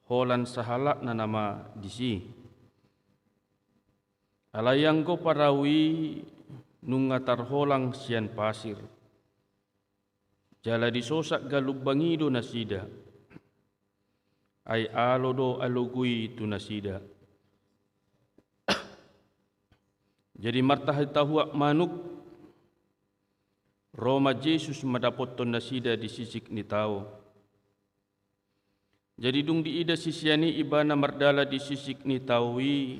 holan sahalakna nama disi. Alai anggo parau i nunga tarholang sian pasir, jala disosak galumbang i do nasida. Ai alo do alogo i tu nasida. Jadi martahi tahuak manuk, ro ma Jesus mandapothon nasida di sisik ni tao. Jadi dung diida sisean i Ibana mardalan di sisik ni tao i,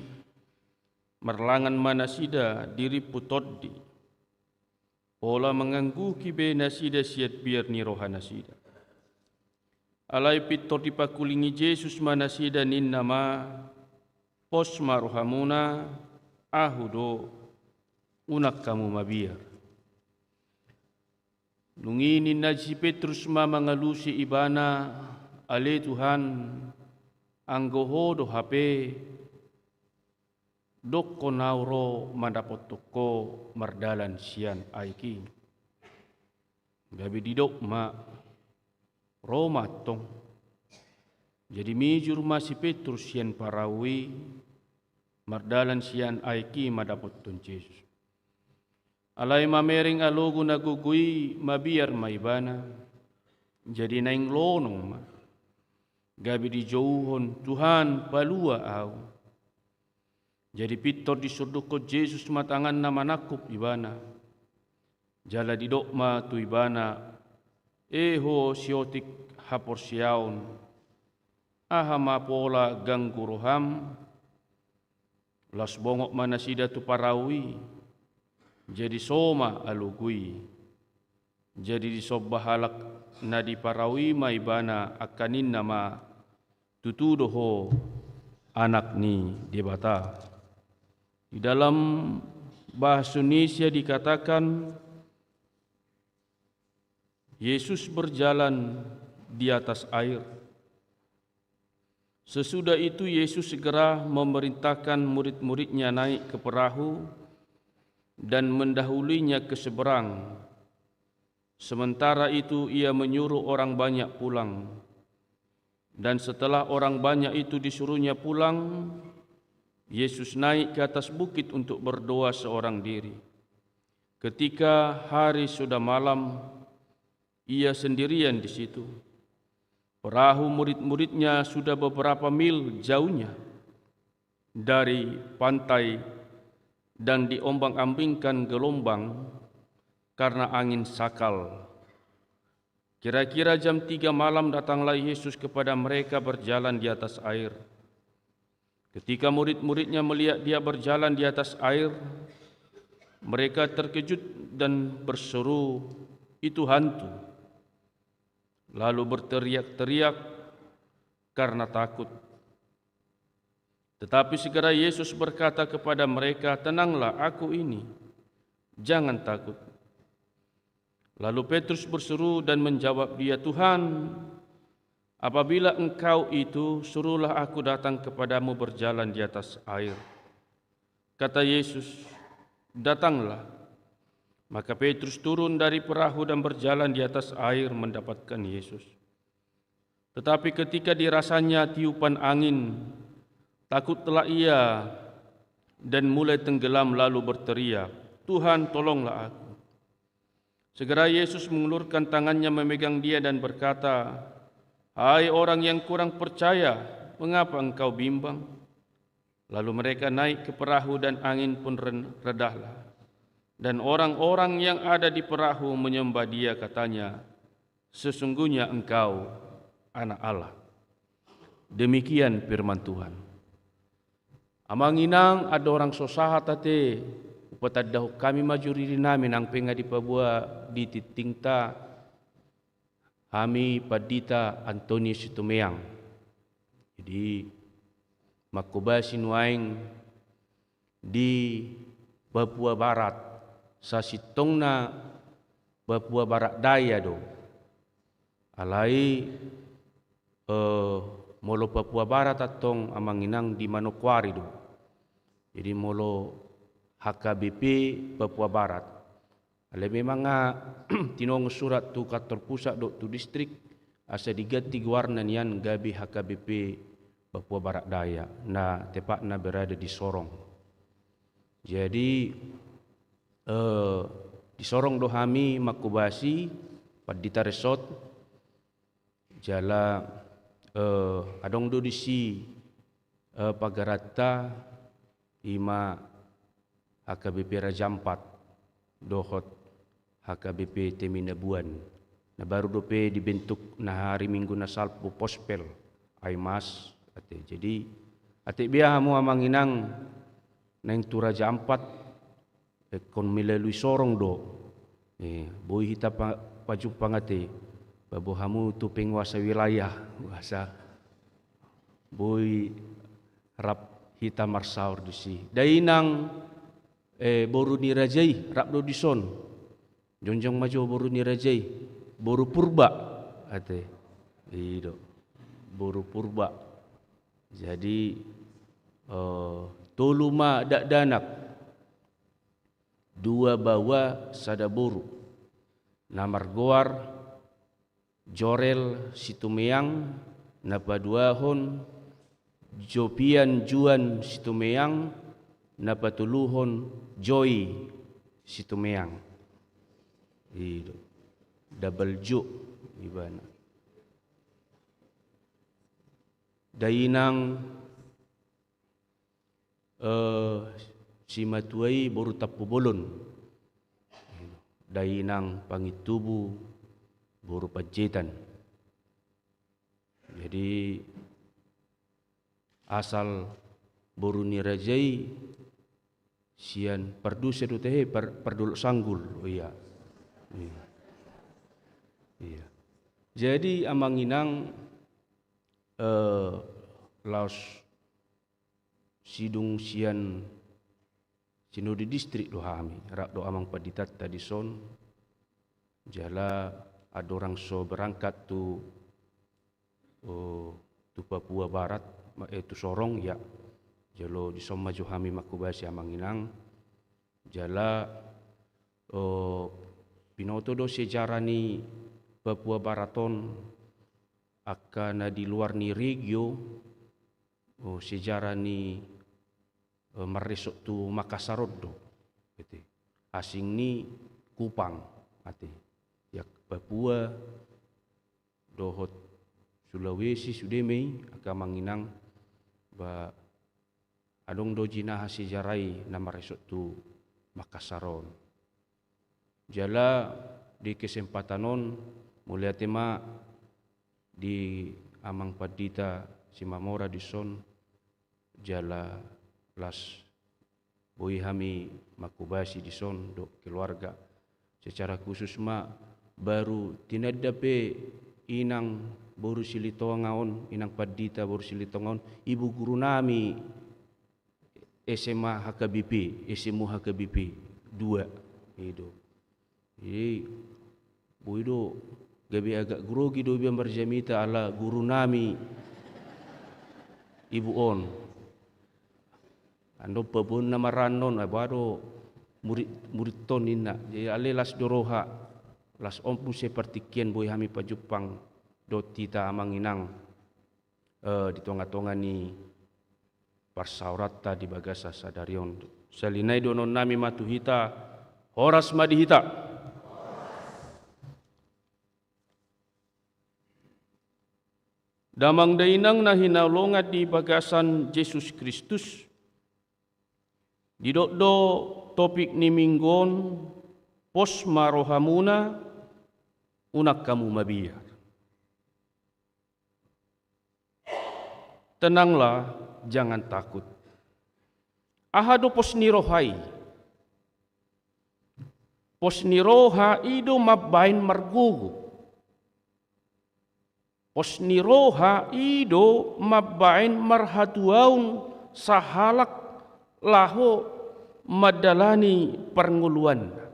marlangan ma nasida di rimpu tondi, pola mangangguhi be nasida sian biar ni rohanasida. Alai pintor dipangkulingi Jesus ma nasida, ninna ma: Pos ma rohamuna, Ahu do, unang hamu mabiar. Dung i ninna si Petrus ma mangalusi Ibana: Ale Tuhan, anggo Ho do hape, dokkon ahu ro mandapothon Ho mardalan sian aek i. Gabe didok ma: Ro ma antong. Jadi mijur ma si Petrus sian parau i, mardalan sian aek i mandapothon Jesus. Alai mamereng alogo na gogo i, mabiar ma ibana. Jadi naeng lonong ma. Gabe dijouhon: Tuhan, palua ahu. Jadi pintor disurdukhon Jesus ma tanganna manangkup ibana. Jala didok ma tu ibana: E ho siotik haporseaon, aha ma pola ganggu roham? Laos bongot ma nasida tu parau i, jadi so ma alogo i. Jadi disomba halak na di parau i ma ibana, angka ninna ma: Tutu do ho Anak ni Debata. Di dalam bahasa Indonesia dikatakan, Yesus berjalan di atas air. Sesudah itu Yesus segera memerintahkan murid-muridnya naik ke perahu dan mendahulunya ke seberang. Sementara itu Ia menyuruh orang banyak pulang. Dan setelah orang banyak itu disuruhnya pulang, Yesus naik ke atas bukit untuk berdoa seorang diri. Ketika hari sudah malam, Ia sendirian di situ. Perahu murid-muridnya sudah beberapa mil jauhnya dari pantai dan diombang-ambingkan gelombang karena angin sakal. Kira-kira jam tiga malam datanglah Yesus kepada mereka berjalan di atas air. Ketika murid-muridnya melihat Dia berjalan di atas air, mereka terkejut dan berseru, "Itu hantu!" Lalu berteriak-teriak karena takut. Tetapi segera Yesus berkata kepada mereka, "Tenanglah, Aku ini. Jangan takut." Lalu Petrus berseru dan menjawab Dia, "Tuhan, apabila Engkau itu, suruhlah aku datang kepada-Mu berjalan di atas air." Kata Yesus, "Datanglah." Maka Petrus turun dari perahu dan berjalan di atas air mendapatkan Yesus. Tetapi ketika dirasanya tiupan angin, takutlah ia dan mulai tenggelam lalu berteriak, "Tuhan, tolonglah aku." Segera Yesus mengulurkan tangannya memegang dia dan berkata, "Hai orang yang kurang percaya, mengapa engkau bimbang?" Lalu mereka naik ke perahu dan angin pun ren-, redahlah. Dan orang-orang yang ada di perahu menyembah Dia, katanya, "Sesungguhnya Engkau Anak Allah." Demikian firman Tuhan. Amang inang, andorang so sahat ate, hupatandahon hami ma jo diri nami nang pe nga dipaboa di tingtingta, hami Pandita Antonius Sitomeang. Jadi, mangkobasi nuaeng di Papua Barat, sasintongna Papua Barat Daya do. Alai, eh, molo Papua Barat antong, amang inang, di Manokwari do. Jadi molo H K B P Papua Barat. Alai memang nga tinongon surat tu kantor pusat dohot tu distrik, asa diganti goarna nian gabe H K B P Papua Barat Daya, na tepatna berada di Sorong. Jadi, eh, di Sorong do hami mangkobasi, Pandita Resot, jala, eh, adong do disi, eh, pagaranta, ima H K B P Raja Ampat dohot H K B P Teminabuan. Na baru dope dibentuk na hari Minggu na salpu, Pospel, Aimas, ate. Jadi, atik bia hamu, amang inang, naeng tu Raja Ampat, ingkon melalui Sorong do. Eh, boi hita pa-, pajumpang ate. Paboa hamu tu penguasa wilayah, asa boi rap hita marsaor disi. Dainang, eh, boru ni raja i, rap do dison. Jongjong ma jo boru ni raja i. Boru Purba, ate. I do. Boru Purba. Jadi, eh, tolu ma dakdanak. Dua baoa, sada boru. Na margoar Jorel Situmeang, na paduahon Jopian Juan Situmeang, na patoluhon Joy Situmeang. I do. Double Jo ibana. Dainang, eh, simatua i boru Tampubolon. Dainang Pangintubu boru Panjaitan. Jadi, asal boru ni raja i sian Parduse do, tehe, Par-, Pardolok Sanggul. Oh iya. Iya. Iya. Jadi, amang inang, eh, laos sidung sian sinode distrik do hami, rap do amang panditanta dison, jala andorang so berangkat tu, eh, tu Papua Barat, ma-, eh, tu Sorong, ya. Jolo dison ma jo hami mangkobasi, amang inang. Jala, eh, binoto do sejarah ni Papua Barat on, angka na di luar ni regio, oh, sejarah ni, eh, marresort tu Makassar on do. Ate. Asing ni Kupang, ate. Ya, Papua dohot Sulawesi sude ma i, angka, amang inang, ba adong do jinaha sejarah i na marresort tu Makassar on. Jala di kesempatan on, mauliate ma di amang pandita Simamora dison, jala laos boi hami mangkobasi dison dohot keluarga. Secara khusus ma, baru tinanda pe inang boru Silitonga on, inang pandita boru Silitonga on, ibu guru nami S M A H K B P, S M U H K B P dua, i do. Jadi, boi do, gabe agak grogi do iba marjamita ala guru nami ibu on. Andon paboaonna ma ra annon, ai boha do murid, murid on, ninna. Jadi, ale laos do roha, laos on muse partingkian boi hami pajumpang dohot hita, amang inang, eh, di tonga-tonga ni parsaoranta di bagasan sadari on. Sahali nai dohonon nami ma tu hita, horas ma di hita. Amang dainang na hinaholongan di bagasan Jesus Kristus, didok do topik ni minggu on, pos ma rohamuna, unang hamu mabiar. Tenanglah, jangan takut. Aha do pos ni roha i? Pos ni roha i do mambaen margogo. Pos ni roha i do mambaen marhatuaon sahalak laho mandalani parngoluanna.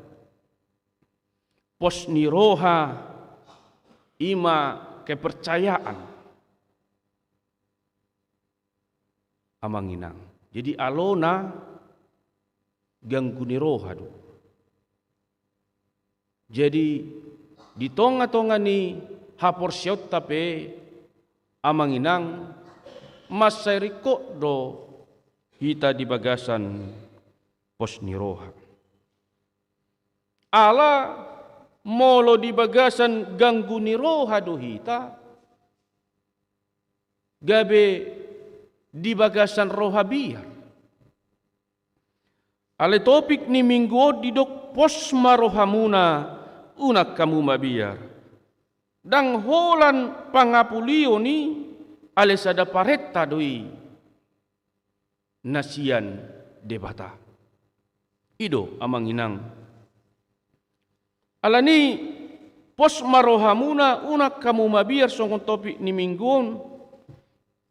Pos ni roha i ma kepercayaan. Amang inang. Jadi alona ganggu ni roha do. Jadi di tonga-tonga ni haporseaonta pe, amang inang, mansai ringkot do hita di bagasan pos ni roha. Ala molo di bagasan ganggu ni roha do hita, gabe di bagasan roha biar. Alai topik ni minggu on didok pos ma rohamuna, unang hamu mabiar. Ndang holan pangapulion i, alai sada parenta do i na sian Debata. I do, amang inang. Alani pos ma rohamuna, unang hamu mabiar songon topik ni minggu on,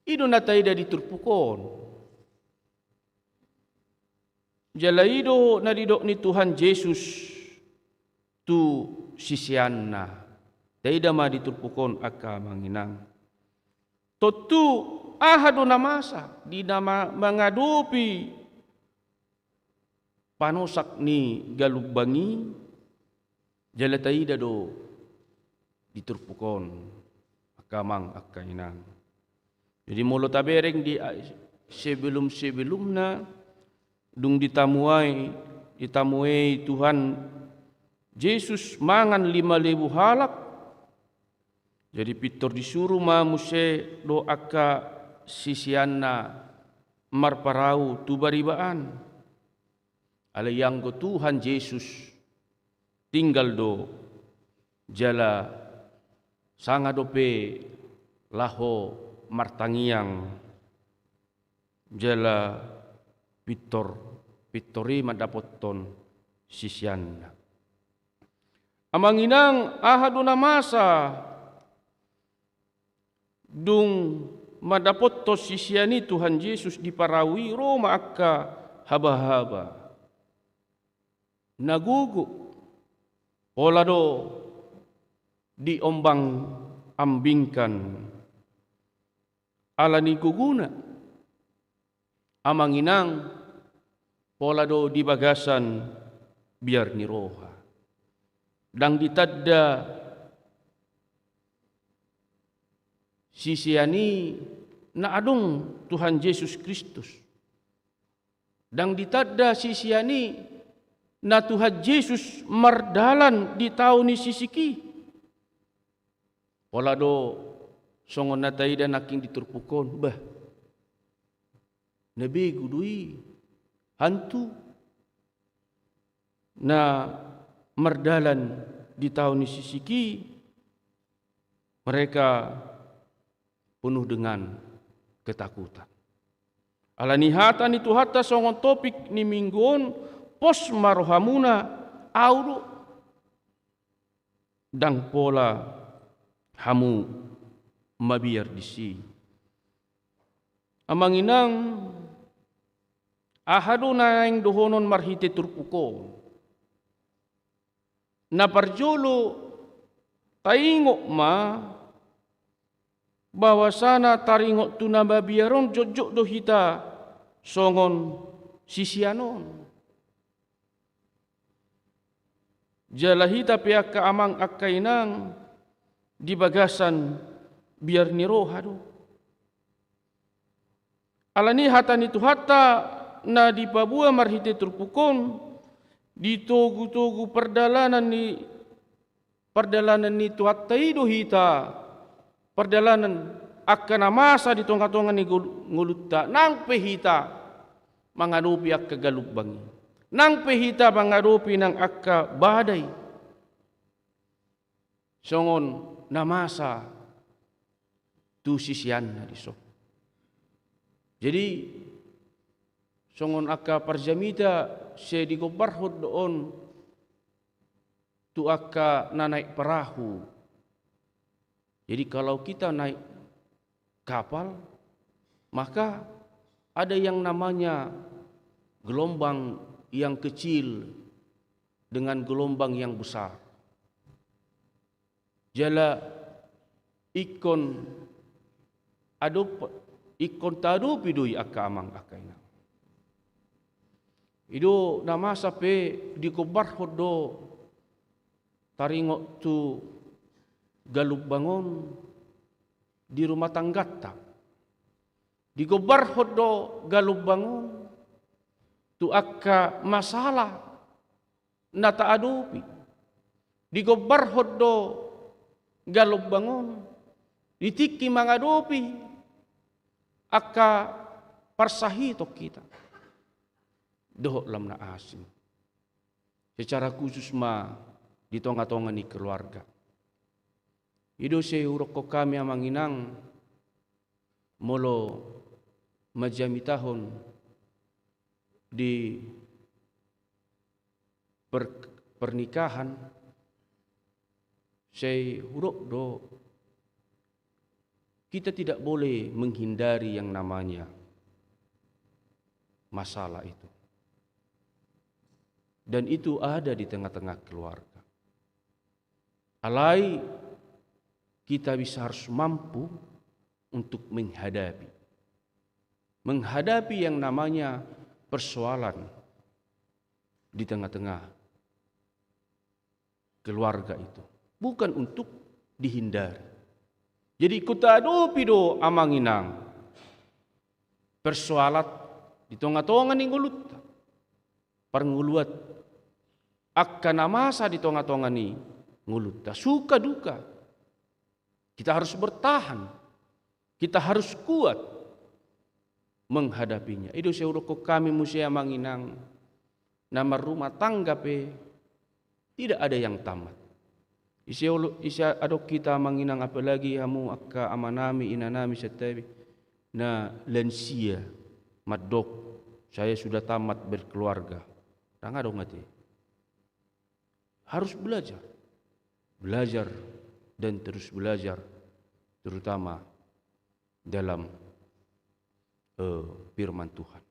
i do na taida di turpuk on. Jala i do na didok ni Tuhan Jesus tu siseanna. Taida ma di turpuk on, angka amang inang. Tontu aha do na masa di na ma-, mangadopi panosak ni galumbang i? Jala taida do di turpuk on, angka amang, angka inang. Jadi molo tabereng di, a, sebelum-sebelumna, dung ditamuai, ditamuai Tuhan Jesus mangan lima lebu halak. Jadi pintor disuru ma muse do angka siseanna marparau tu bariba an. Alai anggo Tuhan Jesus tinggal do, jala sanga dope laho martangiang, jala pintor, pintor i mandapothon siseanna. Amang inang, aha do na masa dung mandapothon sisean i Tuhan Jesus di parau i? Ro ma angka habahaba na gogo, pola do diombang-ambingkan. Alani gogona, amang inang, pola do di bagasan biar ni roha. Ndang ditanda sisean i na adong Tuhan Jesus Kristus. Ndang ditanda sisean i na Tuhan Jesus mardalan di tao ni sisik i. Pola do songon na taida nangkin di turpuk on, bah, na begu do i, hantu, na mardalan di tao ni sisik i. Mereka penuh dengan ketakutan. Alani hata ni Tuhanta songon topik ni minggu on, pos ma rohamuna, au do, ndang pola hamu mabiar disi. Amang inang, aha do naeng dohonon marhite turpuk on? Na parjolo, taingot ma bahwasana taringot tu na mabiar on, jotjot do hita songon sisean on. Jala hita pe angka amang, angka inang, di bagasan biar ni roha do. Alani hata ni Tuhanta na dipaboa marhite turpuk on, di togu-togu pardalanan ni, pardalanan ni Tuhanta i do hita, pardalanan angka na masa di tonga-tonga ni ngolunta, nang pe hita mangadopi angka galumbang i, nang pe hita mangadopi nang angka badai, songon na masa tu siseanna dison. Jadi songon angka parjamita, sai digombarhon do on tu angka na naik perahu. Jadi kalau kita naik kapal, maka ada yang namanya gelombang yang kecil dengan gelombang yang besar. Jala ingkon adop-, ingkon taadopi do i angka amang angka inang. I do na masa pe digombarhon do taringot tu galumbang on di rumah tanggata. Digombarhon do galumbang on tu angka masalah na taadopi. Digombarhon do galumbang on di tingki mangadopi angka parsahiton hita dohot lam na asing. Secara khusus ma di tonga-tonga ni keluarga. I do sai hudokkon hami amang inang, molo manjamitahon di per-, pernikahan, sai hudok do, kita tidak boleh menghindari yang namanya masalah itu. Dan itu ada di tengah-tengah keluarga. Alai kita bisa harus mampu untuk menghadapi. Menghadapi yang namanya persoalan di tengah-tengah keluarga itu. Bukan untuk dihindari. Jadi ingkon taadopi do amang inang persoalan di tonga-tonga ni ngolunta. Parngoluan, angka na masa di tonga-tonga ni ngolunta. Suka duka. Kita harus bertahan. Kita harus kuat menghadapinya. I do sai hudokkon hami muse amang inang, na marrumah tangga pe tidak ada yang tamat. Ise olo-, ise adong hita amang inang, apalagi hamu angka amanami, inanami, santabi, na lansia, mandok, "Saya sudah tamat berkeluarga." Ndang adong ate. Harus belajar. Belajar dan terus belajar, terutama dalam, eh, firman Tuhan.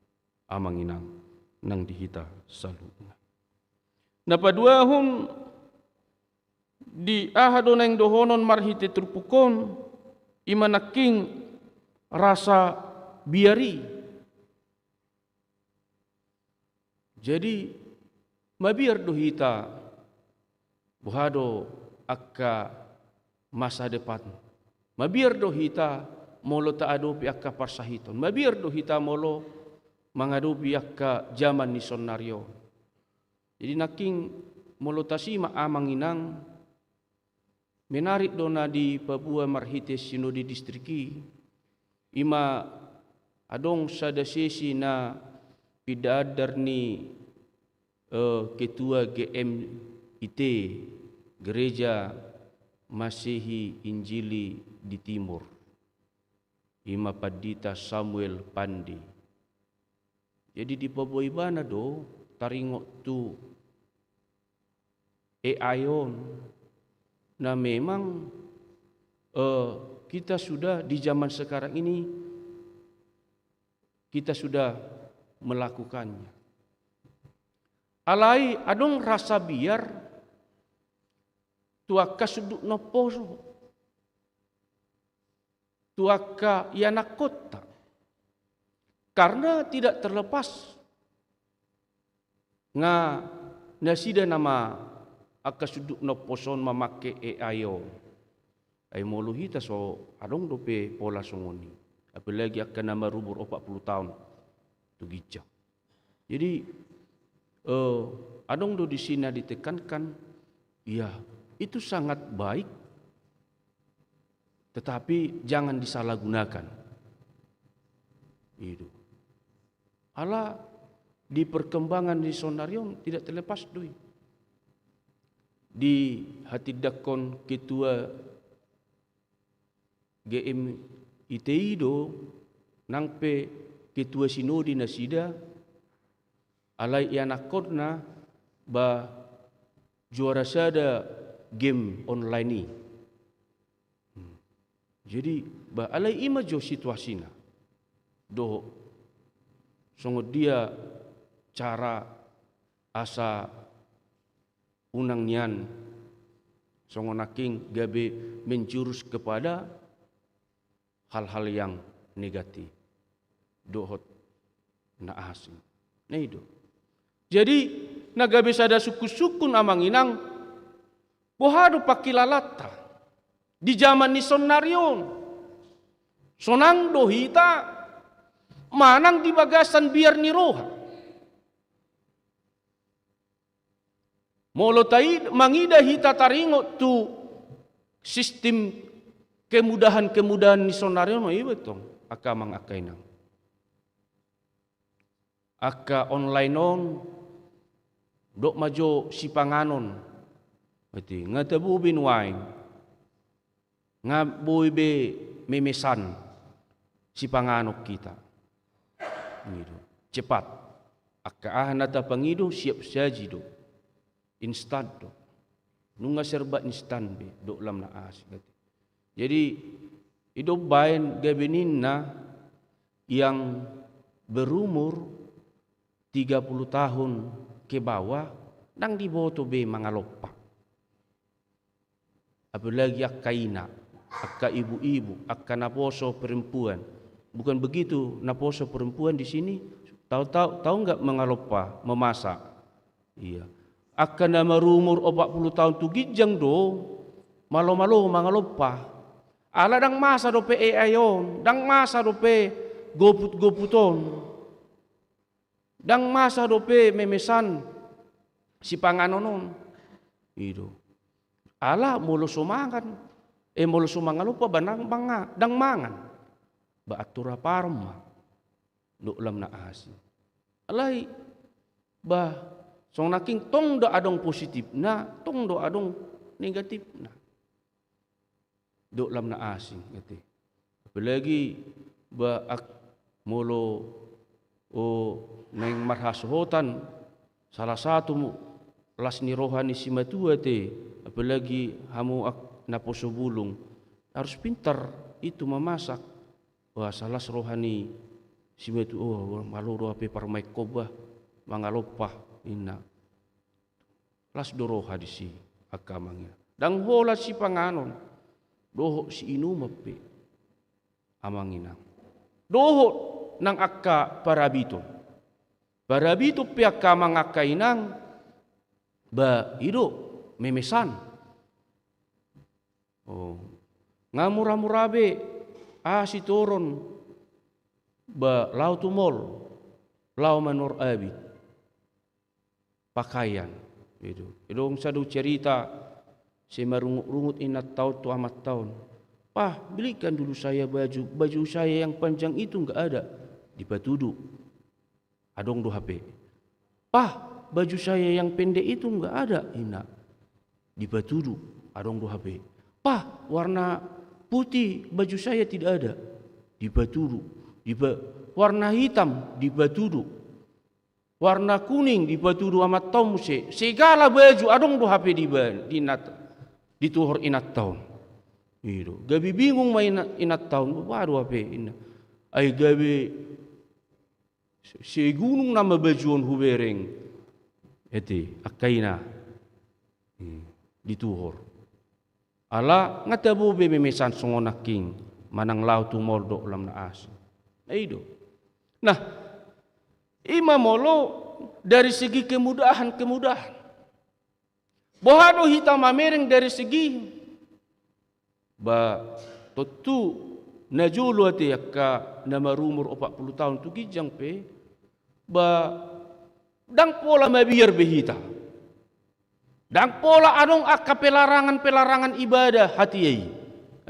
Amang inang nang di hita saluhutna. Na paduahon di aha do naeng dohonon marhite turpuk on, i ma nangkin rasa biar i. Jadi, mabiar do hita boha do angka masa depan. Mabiar do hita molo taadopi angka parsahiton. Mabiar do hita molo mangadopi angka jaman ni saonnari on. Jadi nangkin molo tasimak amang inang, menarik do na dipaboa marhite sinode distrik i, i ma adong sada sesi na pinda andar ni, eh, ketua G M I T, Gereja Masehi Injili di Timur, i ma Pandita Samuel Pande. Jadi dipaboa ibana do taringot tu A I on. Nah, memang, eh, kita sudah di zaman sekarang ini, kita sudah melakukannya. Alai adong rasa biar tu angka sundut na umposo, tu angka ianakhonta. Karena tidak terlepas nga nasida nama angka sundut na umposo on mamangke A I on. Ai molo hita so adong dope pola songon i. Apalagi angka na marumur opat puluh taon tu ginjang. Jadi, eh, adong do di si na ditekankan, ya, itu sangat baik. Tetapi jangan disalahgunakan. I do. Ala di perkembangan di saonari on tidak terlepas do i. Dihatindangkon ketua G M I T I do, nang pe ketua sinode nasida, alai ianakhonna ba juara sada game online i. Hmm. Jadi, ba alai i ma jo situasina. Dohot songon dia cara asa unang nian songon nangkin gabe menjurus kepada hal-hal yang negatif dohot na asing. Nah, i do. Jadi, na gabe sada sungkun-sungkun, amang inang, boha do pangkilalanta di jaman ni saonari on? Sonang do hita manang di bagasan biar ni roha? Molo tai-, mangida hita taringot tu sistem kemudahan-kemudahan ni saonari on, iba tong, angka amang, angka inang. Angka online on, dok ma jo sipanganon. Berarti nga tabo be nuaeng. Nga boi be memesan sipanganon hita. Ngido. Cepat. Angka aha na tapangido siap saji do. Instan do. Nunga serba instan be, dok lam na asing. Jadi, i do umbaen gabe ninna yang berumur tiga puluh tahun ke bawah, ndang diboto be mangalompa. Apalagi angka ina, angka ibu-ibu, angka naposo perempuan. Bukan begitu, naposo perempuan di sini, tau, tau, tau nggak mangalompa, memasak? Iya. Angka na marumur opat puluh tahun tu ginjang do, malo-malo mangalompa. Ala ndang masa dope A I on, ndang masa dope GoFood, GoFood on. Ndang masa dope memesan sipanganon on. I do. Ala molo so mangan, eh, molo so mangalompa ba ndang manga-, ndang mangan. Ba atur aparon ma. Dok lam na asing. Alai, ba, songon nangkin tong do adong positifna, tong do adong negatifna. Dok lam na asing, ate. Apalagi ba ak-, molo, o, naeng marhasohotan, salah satu mu-, las ni roha ni simatua, ate, apalagi hamu ak-, naposo bulung, harus pintar itu memasak. Wah, salah las roha ni simatua, oh, malo do hape parumaenhon bah, mangalompa, inna. Las do roha disi, angka amang inang. Ndang holan sipanganon, dohot siinuman pe, amang inang. Dohot nang angka parabiton. Parabiton pe, angka amang, angka inang, ba i do, memesan. Oh. Nga mura-mura be, aha sitoron, ba laho tu mall, laho manuhor abit. Pakaian. I do. Adong sada cerita, sai marungut-rungut inanta on tu amanta on. "Pah, belikan dulu saya baju, baju saya yang panjang itu nggak ada." Dipatudu. Adong do hape. "Pah, baju saya yang pendek itu nggak ada," inna. Dipatudu, adong do hape. "Pah, warna putih baju saya tidak ada." Dipatudu. Dipa-, warna hitam, dipatudu. Warna kuning, dipatudu amanta on muse. Segala baju adong do hape di ba-, di inat-, dituhor inanta on. I do. Gabe bingung ma ina-, inanta on. Boha do hape, inna. Ai gabe se-, segunung nama baju on hubereng. Ate, angka ina. Hmm. Dituhor. Ala nga tabo be memesan songon nangkin, manang laho tu mall, dok lam na asing. Nah, i do. Nah, i ma molo dari segi kemudahan-kemudahan. Boha do hita mamereng dari segi, ba, tontu na jolo, ate, angka na marumur opat puluh tahun tu ginjang pe, ba, ndang pola mabiar be hita. Ndang pola adong angka pelarangan-pelarangan ibadah hatiha i.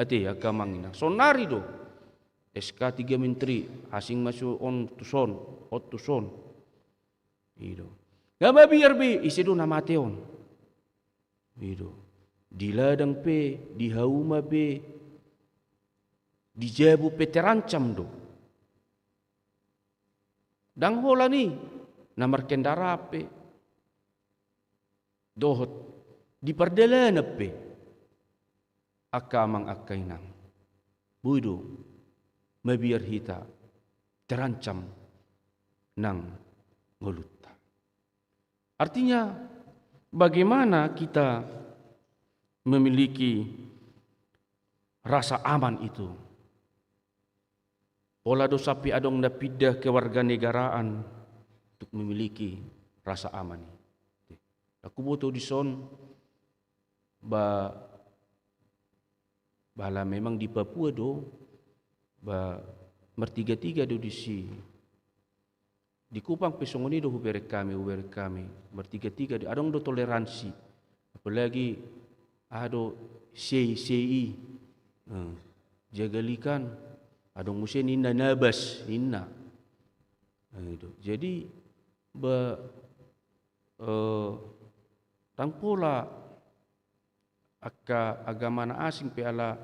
Ate angka amang inang, saonnari do S K tiga menteri, asing ma on tu son, on tu son. I do. Nga mabiar be, ise do na mate on? I do. Di ladang pe, di hauma pe, di jabu pe terancam do. Ndang holan i na markendaraan pe dohot di pardalanan pe. Angka amang, angka inang, boi do mabiar hita, terancam nang ngolunta. Artinya, bagaimana kita memiliki rasa aman itu? Pola do sampe adong na pindah kewarganegaraan untuk memiliki rasa aman i. Ndang huboto dison, ba, ba ala memang di Papua do, ba, martigatiga do disi. Di Kupang pe songon i do, hubereng hami, hubereng hami, martigatiga do, adong do toleransi. Apalagi aha do, sei, sei i. Eh, jagal i kan, adong muse ninna nabas, ninna. Eh, i do. Jadi, ba, eh, ndang pola angka agama na asing pe ala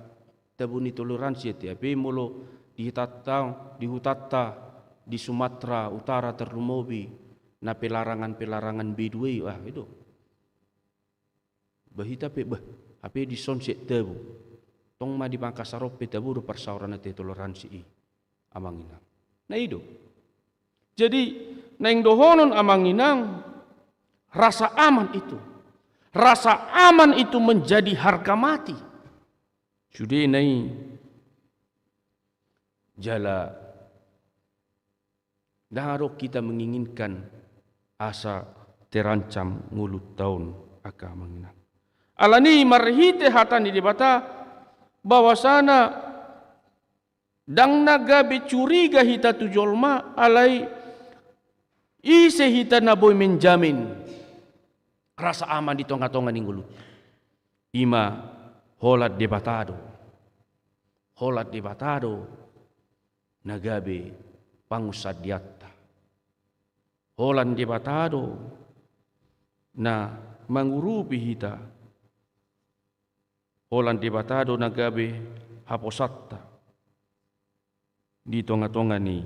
tabo ni toleransi, ate, hape molo di hutanta, di hutanta di Sumatera Utara tarlumobi na pelarangan-pelarangan B dua i, ah, i do. Ba hita pe, bah, hape dison sian tabo. Tong ma di Makassar on pe tabo do parsaoran, ate, toleransi i, amang inang. Na i do. Jadi, naeng dohonon, amang inang, rasa aman itu. Rasa aman itu menjadi harga mati. Sudena i, jala ndang adong hita menginginkan asa terancam ngolunta on, angka amang inang. Alani i, marhite hata ni Debata, bahwasana ndang na gabe curiga hita tu jolma, alai ise hita na boi menjamin rasa aman di tonga-tonga ni ngolunta? I ma holan Debata do. Holan Debata do na gabe pangunsandeanta. Holan Debata do na mangurupi hita. Holan Debata do na gabe haposanta di tonga-tonga ni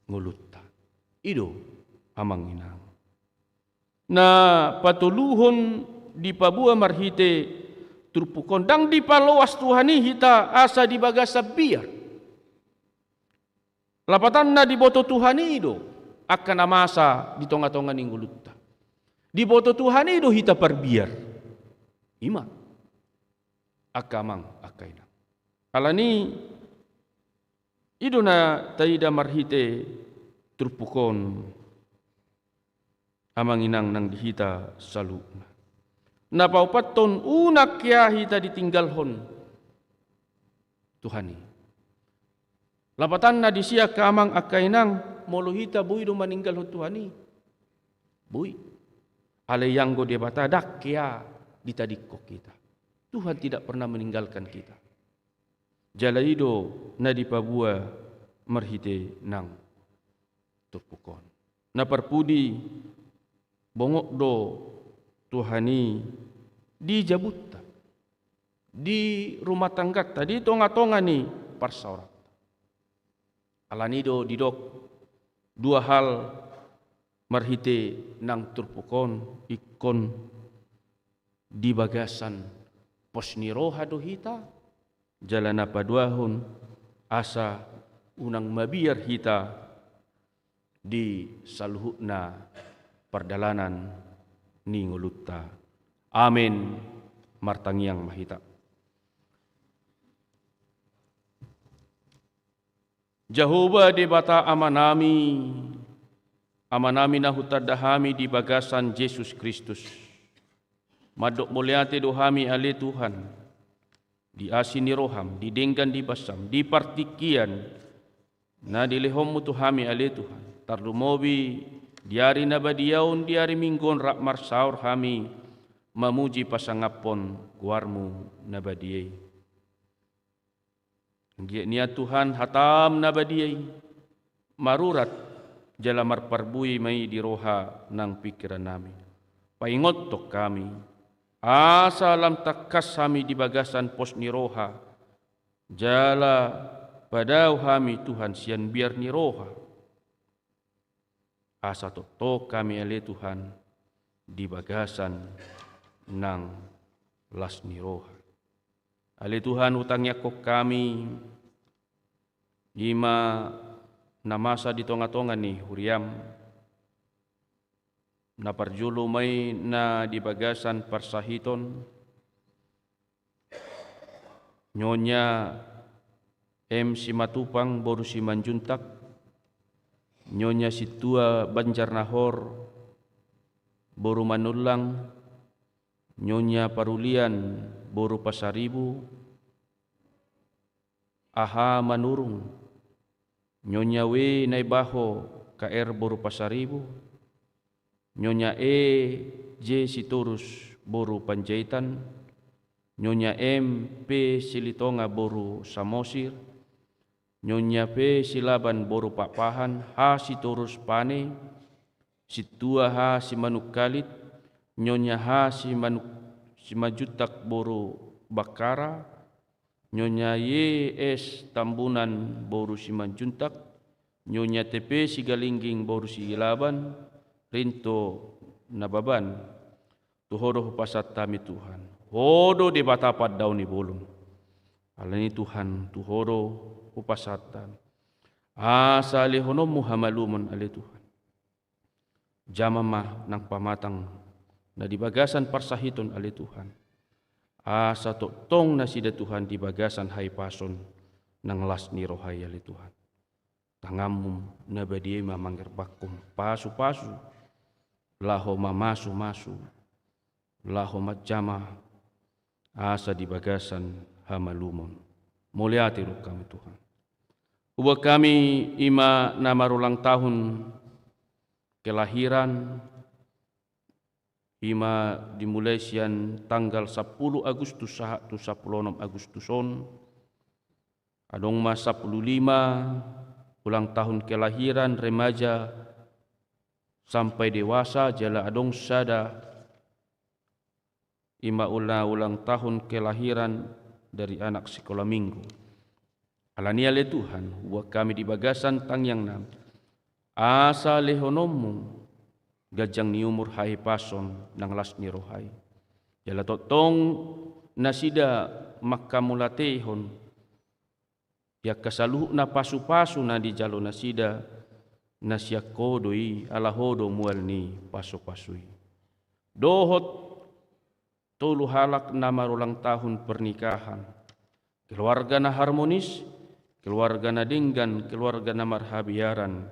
ngolunta. I do, amang inang, na patoluhon dipaboa marhite turpuk on. Ndang dipaloas Tuhan i hita asa di bagasan biar. Lapatanna, diboto Tuhan i do angka na masa di tonga-tonga ni ngolunta. Diboto Tuhan i do hita parbiar. I ma, angka amang, angka inang. Alani i do na taida marhite turpuk on, amang inang, nang di hita saluhutna. Na paopathon, unang hea hita ditinggalhon Tuhan i. Lapatanna, disi, angka amang, angka inang, molo hita boi do maninggalhon Tuhan i. Boi. Alai anggo Debata, ndang hea ditadingkon hita. Tuhan tidak pernah meninggalkan kita. Jala i do na dipaboa marhite nang turpuk on. Na parpudi, bongot do Tuhan i di jabunta, di rumah tangganta, di tonga-tonga ni parsaoranta. Alani i do didok dua hal marhite nang turpuk on, ingkon di bagasan pos ni roha do hita, jala na paduahon, asa unang mabiar hita di saluhutna pardalanan ni ngolunta. Amen. Martangiang ma hita. Jahowa Debata Amanami, Amanami na hutanda hami di bagasan Jesus Kristus, mandok mauliate do hami, ale Tuhan, di asi ni roham, di denggan ni basam, di partingkian na dilehonmu tu hami, ale Tuhan, tarlumobi di ari na badia on, di ari Minggu on, rap marsaor hami mamuji pasangaphon goarmu na badia i. Anggiat nian Tuhan, hataM na badia i marurat jala marparbue ma i di roha nang pingkirannami. Paingothon hami, asa lam tangkas hami di bagasan pos ni roha, jala padao hami Tuhan sian biar ni roha, asa tongtong hami ale Tuhan di bagasan nang las ni roha. Ale Tuhan, hutangiangkon hami, i ma na masa di tonga-tonga ni huriaM, na parjolo ma i na di bagasan parsahiton, Nyonya M Simatupang boru Simanjuntak, Nyonya Sintua Banjarnahor boru Manullang, Nyonya Parulian boru Pasaribu, Aha Manurung, Nyonya W Naibaho K R boru Pasaribu, Nyonya E J Sitorus boru Panjaitan, Nyonya M P Silitonga boru Samosir, Nyonya P Silaban boru Pakpahan, H Sitorus Pane, Sintua H Simanungkalit, Nyonya H Simanuk-, Simanjuntak boru Bakkara, Nyonya Y S Tambunan boru Simanjuntak, Nyonya T P Sigalingging boru Silaban, Rinto Nababan. Tu Ho do hupasahat hami Tuhan. Ho do Debata pandaon ni bolon. Alani Tuhan, tu Ho do hupasahat hami. Asa lehononMu hamalumon ale Tuhan. Jamah ma nang pamatang na di bagasan parsahiton ale Tuhan. Asa tongtong nasida Tuhan di bagasan hahipason nang las ni roha i ale Tuhan. TanganMu na badia i ma mangerbakkon pasu-pasu, laho mamasu-masu, laho manjamah asa di bagasan hamalumon. Mauliate do hami Tuhan. Hubuat hami i ma na marulang tahun kelahiran, i ma dimulai sian tanggal sampulu Agustus sahat tu sampulu onom Agustus on. Adong ma sampulu lima ulang tahun kelahiran remaja sampai dewasa, jala adong sada i ma ula-, ulang tahun kelahiran dari anak sekolah minggu. Alani i ale Tuhan, hubuat hami di bagasan tangiangnami, asa lehononMu ganjang ni umur, hahipason nang las ni roha i. Jala tongtong nasida manghamauliatehon di angka saluhutna pasu-pasu na dijalo nasida, na sian Ho do i, ala Ho do mual ni pasu-pasu i. Dohot tolu halak na marulang tahun pernikahan, keluarga na harmonis, keluarga na denggan, keluarga na marhabiaran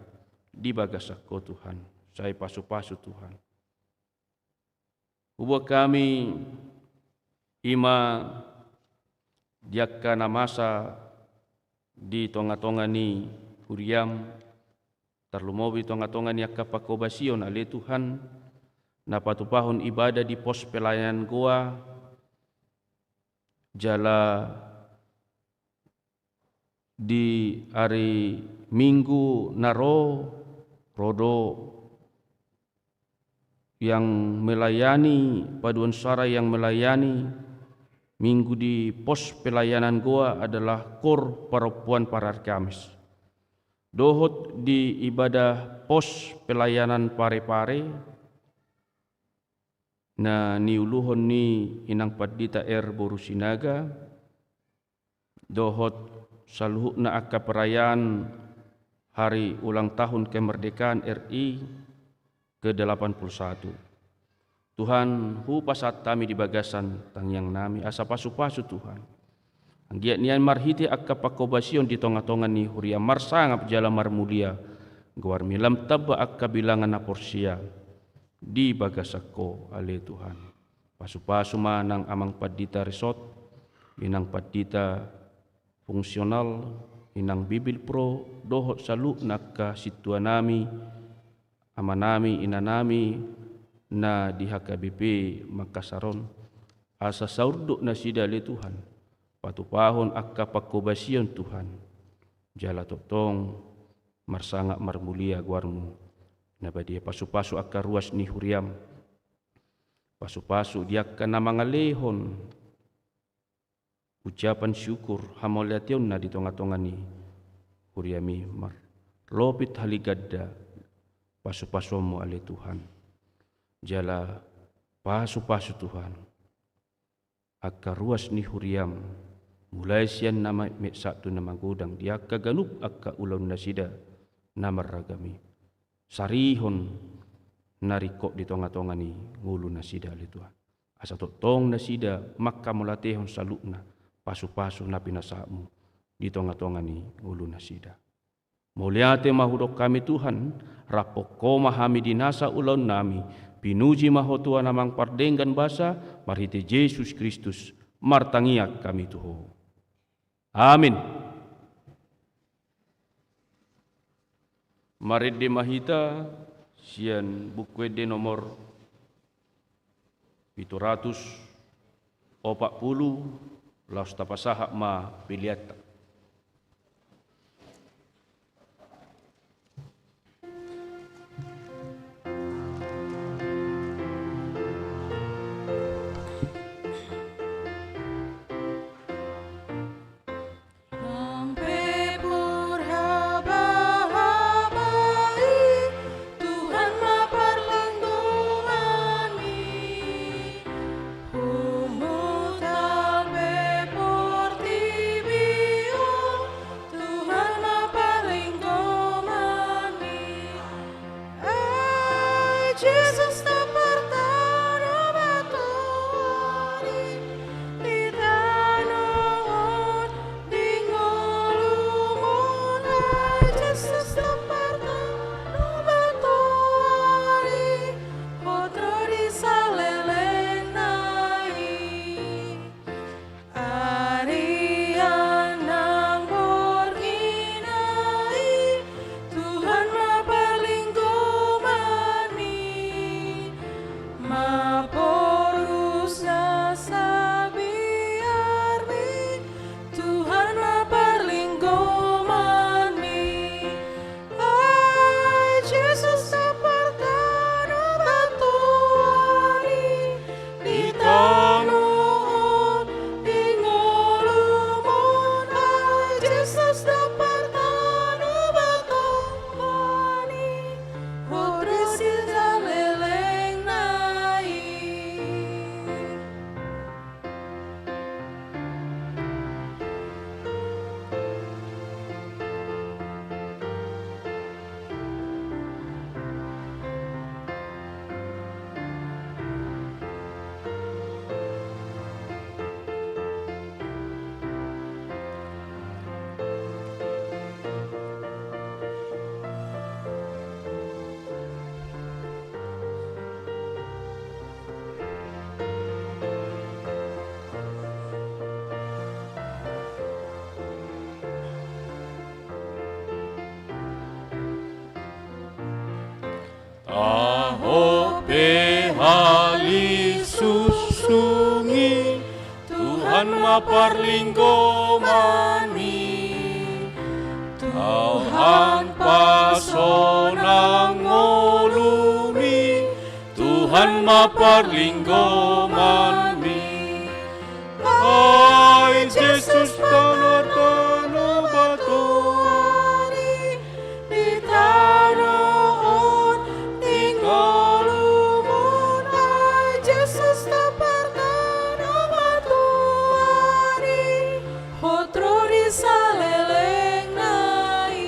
di bagasan Ho Tuhan. Sai pasu-pasu Tuhan. Hubuat hami i ma di angka na masa di tonga-tonga ni huriaM, tarlumobi tonga-tonga ni angka pangkobasion ale Tuhan, na patupahon ibadah di pos pelayanan Goa, jala di ari Minggu na ro, ro do yang melayani, paduan suara yang melayani Minggu di pos pelayanan Goa adalah Kor Parompuan Parari Kamis. Dohot di ibadah pos pelayanan Parepare, na niuluhon ni Inang Pandita R boru Sinaga, dohot saluhutna angka perayaan hari ulang tahun kemerdekaan R I ke delapan puluh satu. Tuhan, hupasahat hami di bagasan tangiangnami, asa pasu-pasu Tuhan. Anggiat nian marhite angka pangkobasion di tonga-tonga ni huriaM, marsangap jala marmulia goarMi, lam tamba angka bilangan na porsea di bagasan Ho ale Tuhan. Pasu-pasu ma nang Amang Pandita Resort, Inang Pandita Fungsional, Inang Bibil Pro, dohot saluhutna angka sintuanami, amanami, inanami na di H K B P Makassar on, asa saurdot nasida ale Tuhan, Patupahon angka pangkobasion Tuhan, jala tongtong marsangap marmulia goarmu na badia. Pasupasu angka ruas ni huriam, pasupasu di angka na mangalehon ucapan syukur hamauliateonna di tongatonga ni huriami, marlopit haliganda pasupasuonmu ale Tuhan. Jala pasupasu Tuhan angka ruas ni huriam, mulai sian na metmet sahat tu na magodang, di angka ganup angka ulaon nasida na marragam i. Sarihon na ringkot di tongatonga ni ngolu nasida ale Tuhan, asa tongtong nasida manghamauliatehon saluhutna pasupasu na pinasahatmu di tongatonga ni ngolu nasida. Mauliate ma hudok hami Tuhan, raphon Ho ma hami di nasa ulaonnami. Pinuji ma Ho Tuhan Amang pardenggan basa, marhite Jesus Kristus martangiang hami tu Ho. Amin. Marende ma hita sian Buku Ende nomor pitu ratus opat pulu, laos tapasahat ma peleanta. Nang pe pur habahaba i, Tuhan ma parlinggomanmi. Humut pe portibi on, Tuhan ma parlinggomanmi. Ai Jesus, ndang partanobatoan i di tano on, di ngolum on. Ai Jesus, ndang partanobatoan i, hot ro di salelengna i. Arian nang borngin i, Tuhan ma parlinggomanmi. Maporus na sabiarmi, Tuhan ma parlinggomanmi. Ai Jesus, ndang partanobatoan i di tano on, di ngolum on. Ai Jesus, ndang partanobatoan i, hot ro di salelengna i. Taho pe hali susung i, Tuhan ma parlinggomanmi. Tuhan pasonang ngolumi, Tuhan ma parlinggomanmi. Ai Jesus, ndang partanobatoan i di tano on, di ngolum on. Ai Jesus, ndang partanobatoan i, hot ro di salelengna i.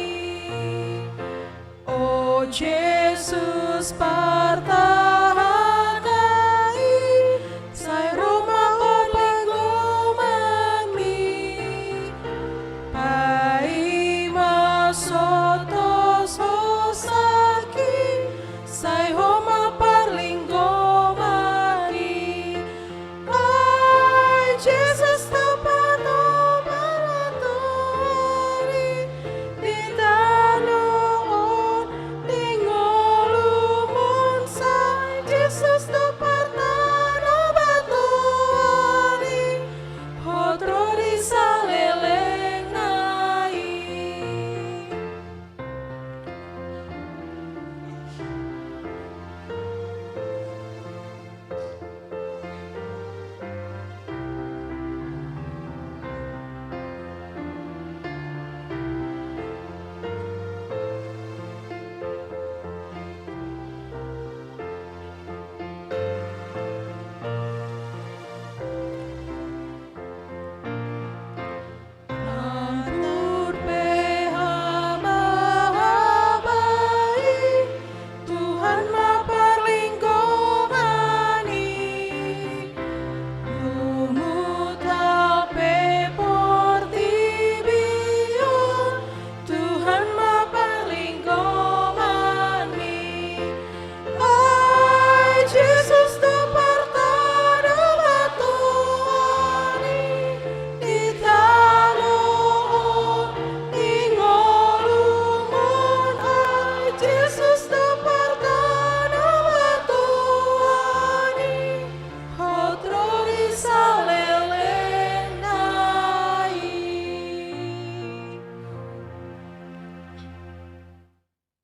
O Jesus, partahanna i, sai ro ma Ho parlinggomanmi. Paima sotos ho sangking, sai Ho ma parlinggomanmi. Ai Jesus, ndang partanobatoan i di tano on, di ngolum on.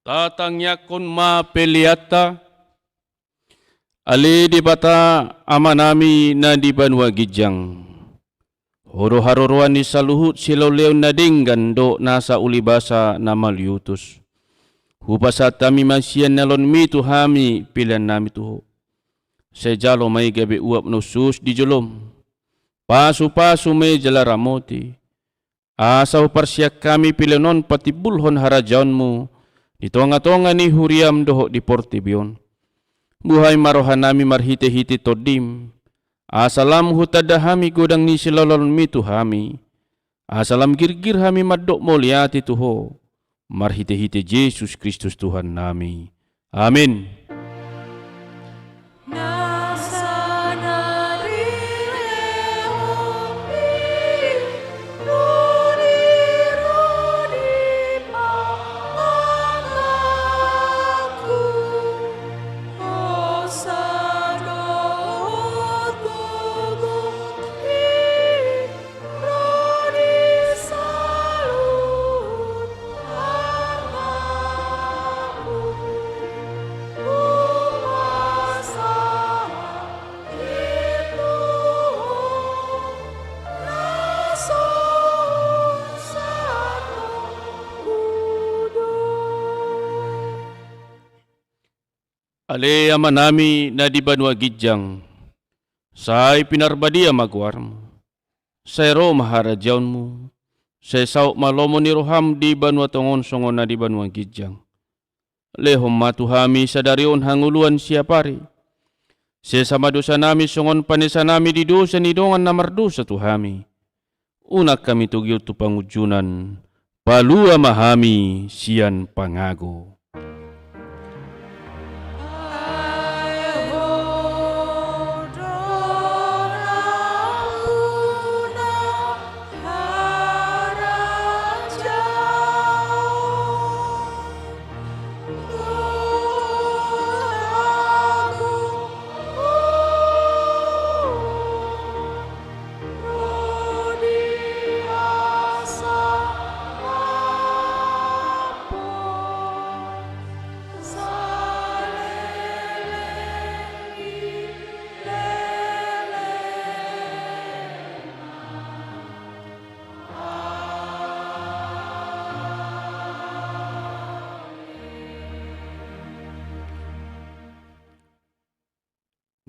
Tatangiangkon ma peleanta. Ale Debata Amanami na di banua ginjang, Ho do haroroan ni saluhut silehonlehon na denggan dohot nasa ulibasa na maliutus. Hupasahat hami ma sian ulaonMi tu hami peleannami tu Ho. Sai jalo ma i gabe uap na hushus di joloM. Pasupasu ma i jala ramoti, asa huparsian hami pelean on patimbulhon harajaonMu di tongatonga ni huriaM dohot di portibi on. Buhai ma rohanami marhitehite TondiM, asa lam hutanda hami godang ni silehonlehonMi tu hami, asa lam girgir hami mandok mauliate tu Ho, marhitehite Jesus Kristus Tuhannami. Amen. Ale Amanami na di banua ginjang, sai pinarbadia ma goarMu. Sai ro ma harajaonMu. Sai saut ma lomo ni rohaM di banua tonga on songon na di banua ginjang. Lehon ma tu hami sadari on hangoluan siapari. Sesa ma dosanami songon panesanami di dosa ni dongan na mardosa tu hami. Unang hami togihon tu pangunjunan, palua ma hami sian pangago.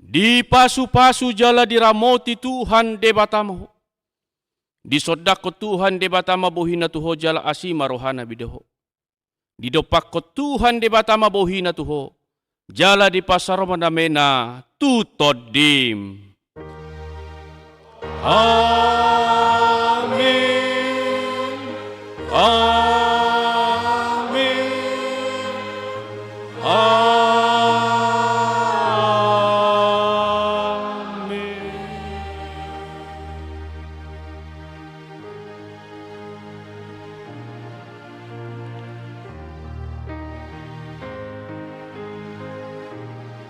Dipasupasu jala diramoti Tuhan Debata ma ho. Disondangkon Tuhan Debata ma bohiNa tu ho jala asi ma rohaNa mida ho. Didompakkon Tuhan Debata ma bohiNa tu ho, jala dipasaroMa dameNa tu tondim. Amen. Amen. Amen.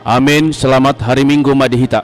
Amen. Selamat hari Minggu ma di hita.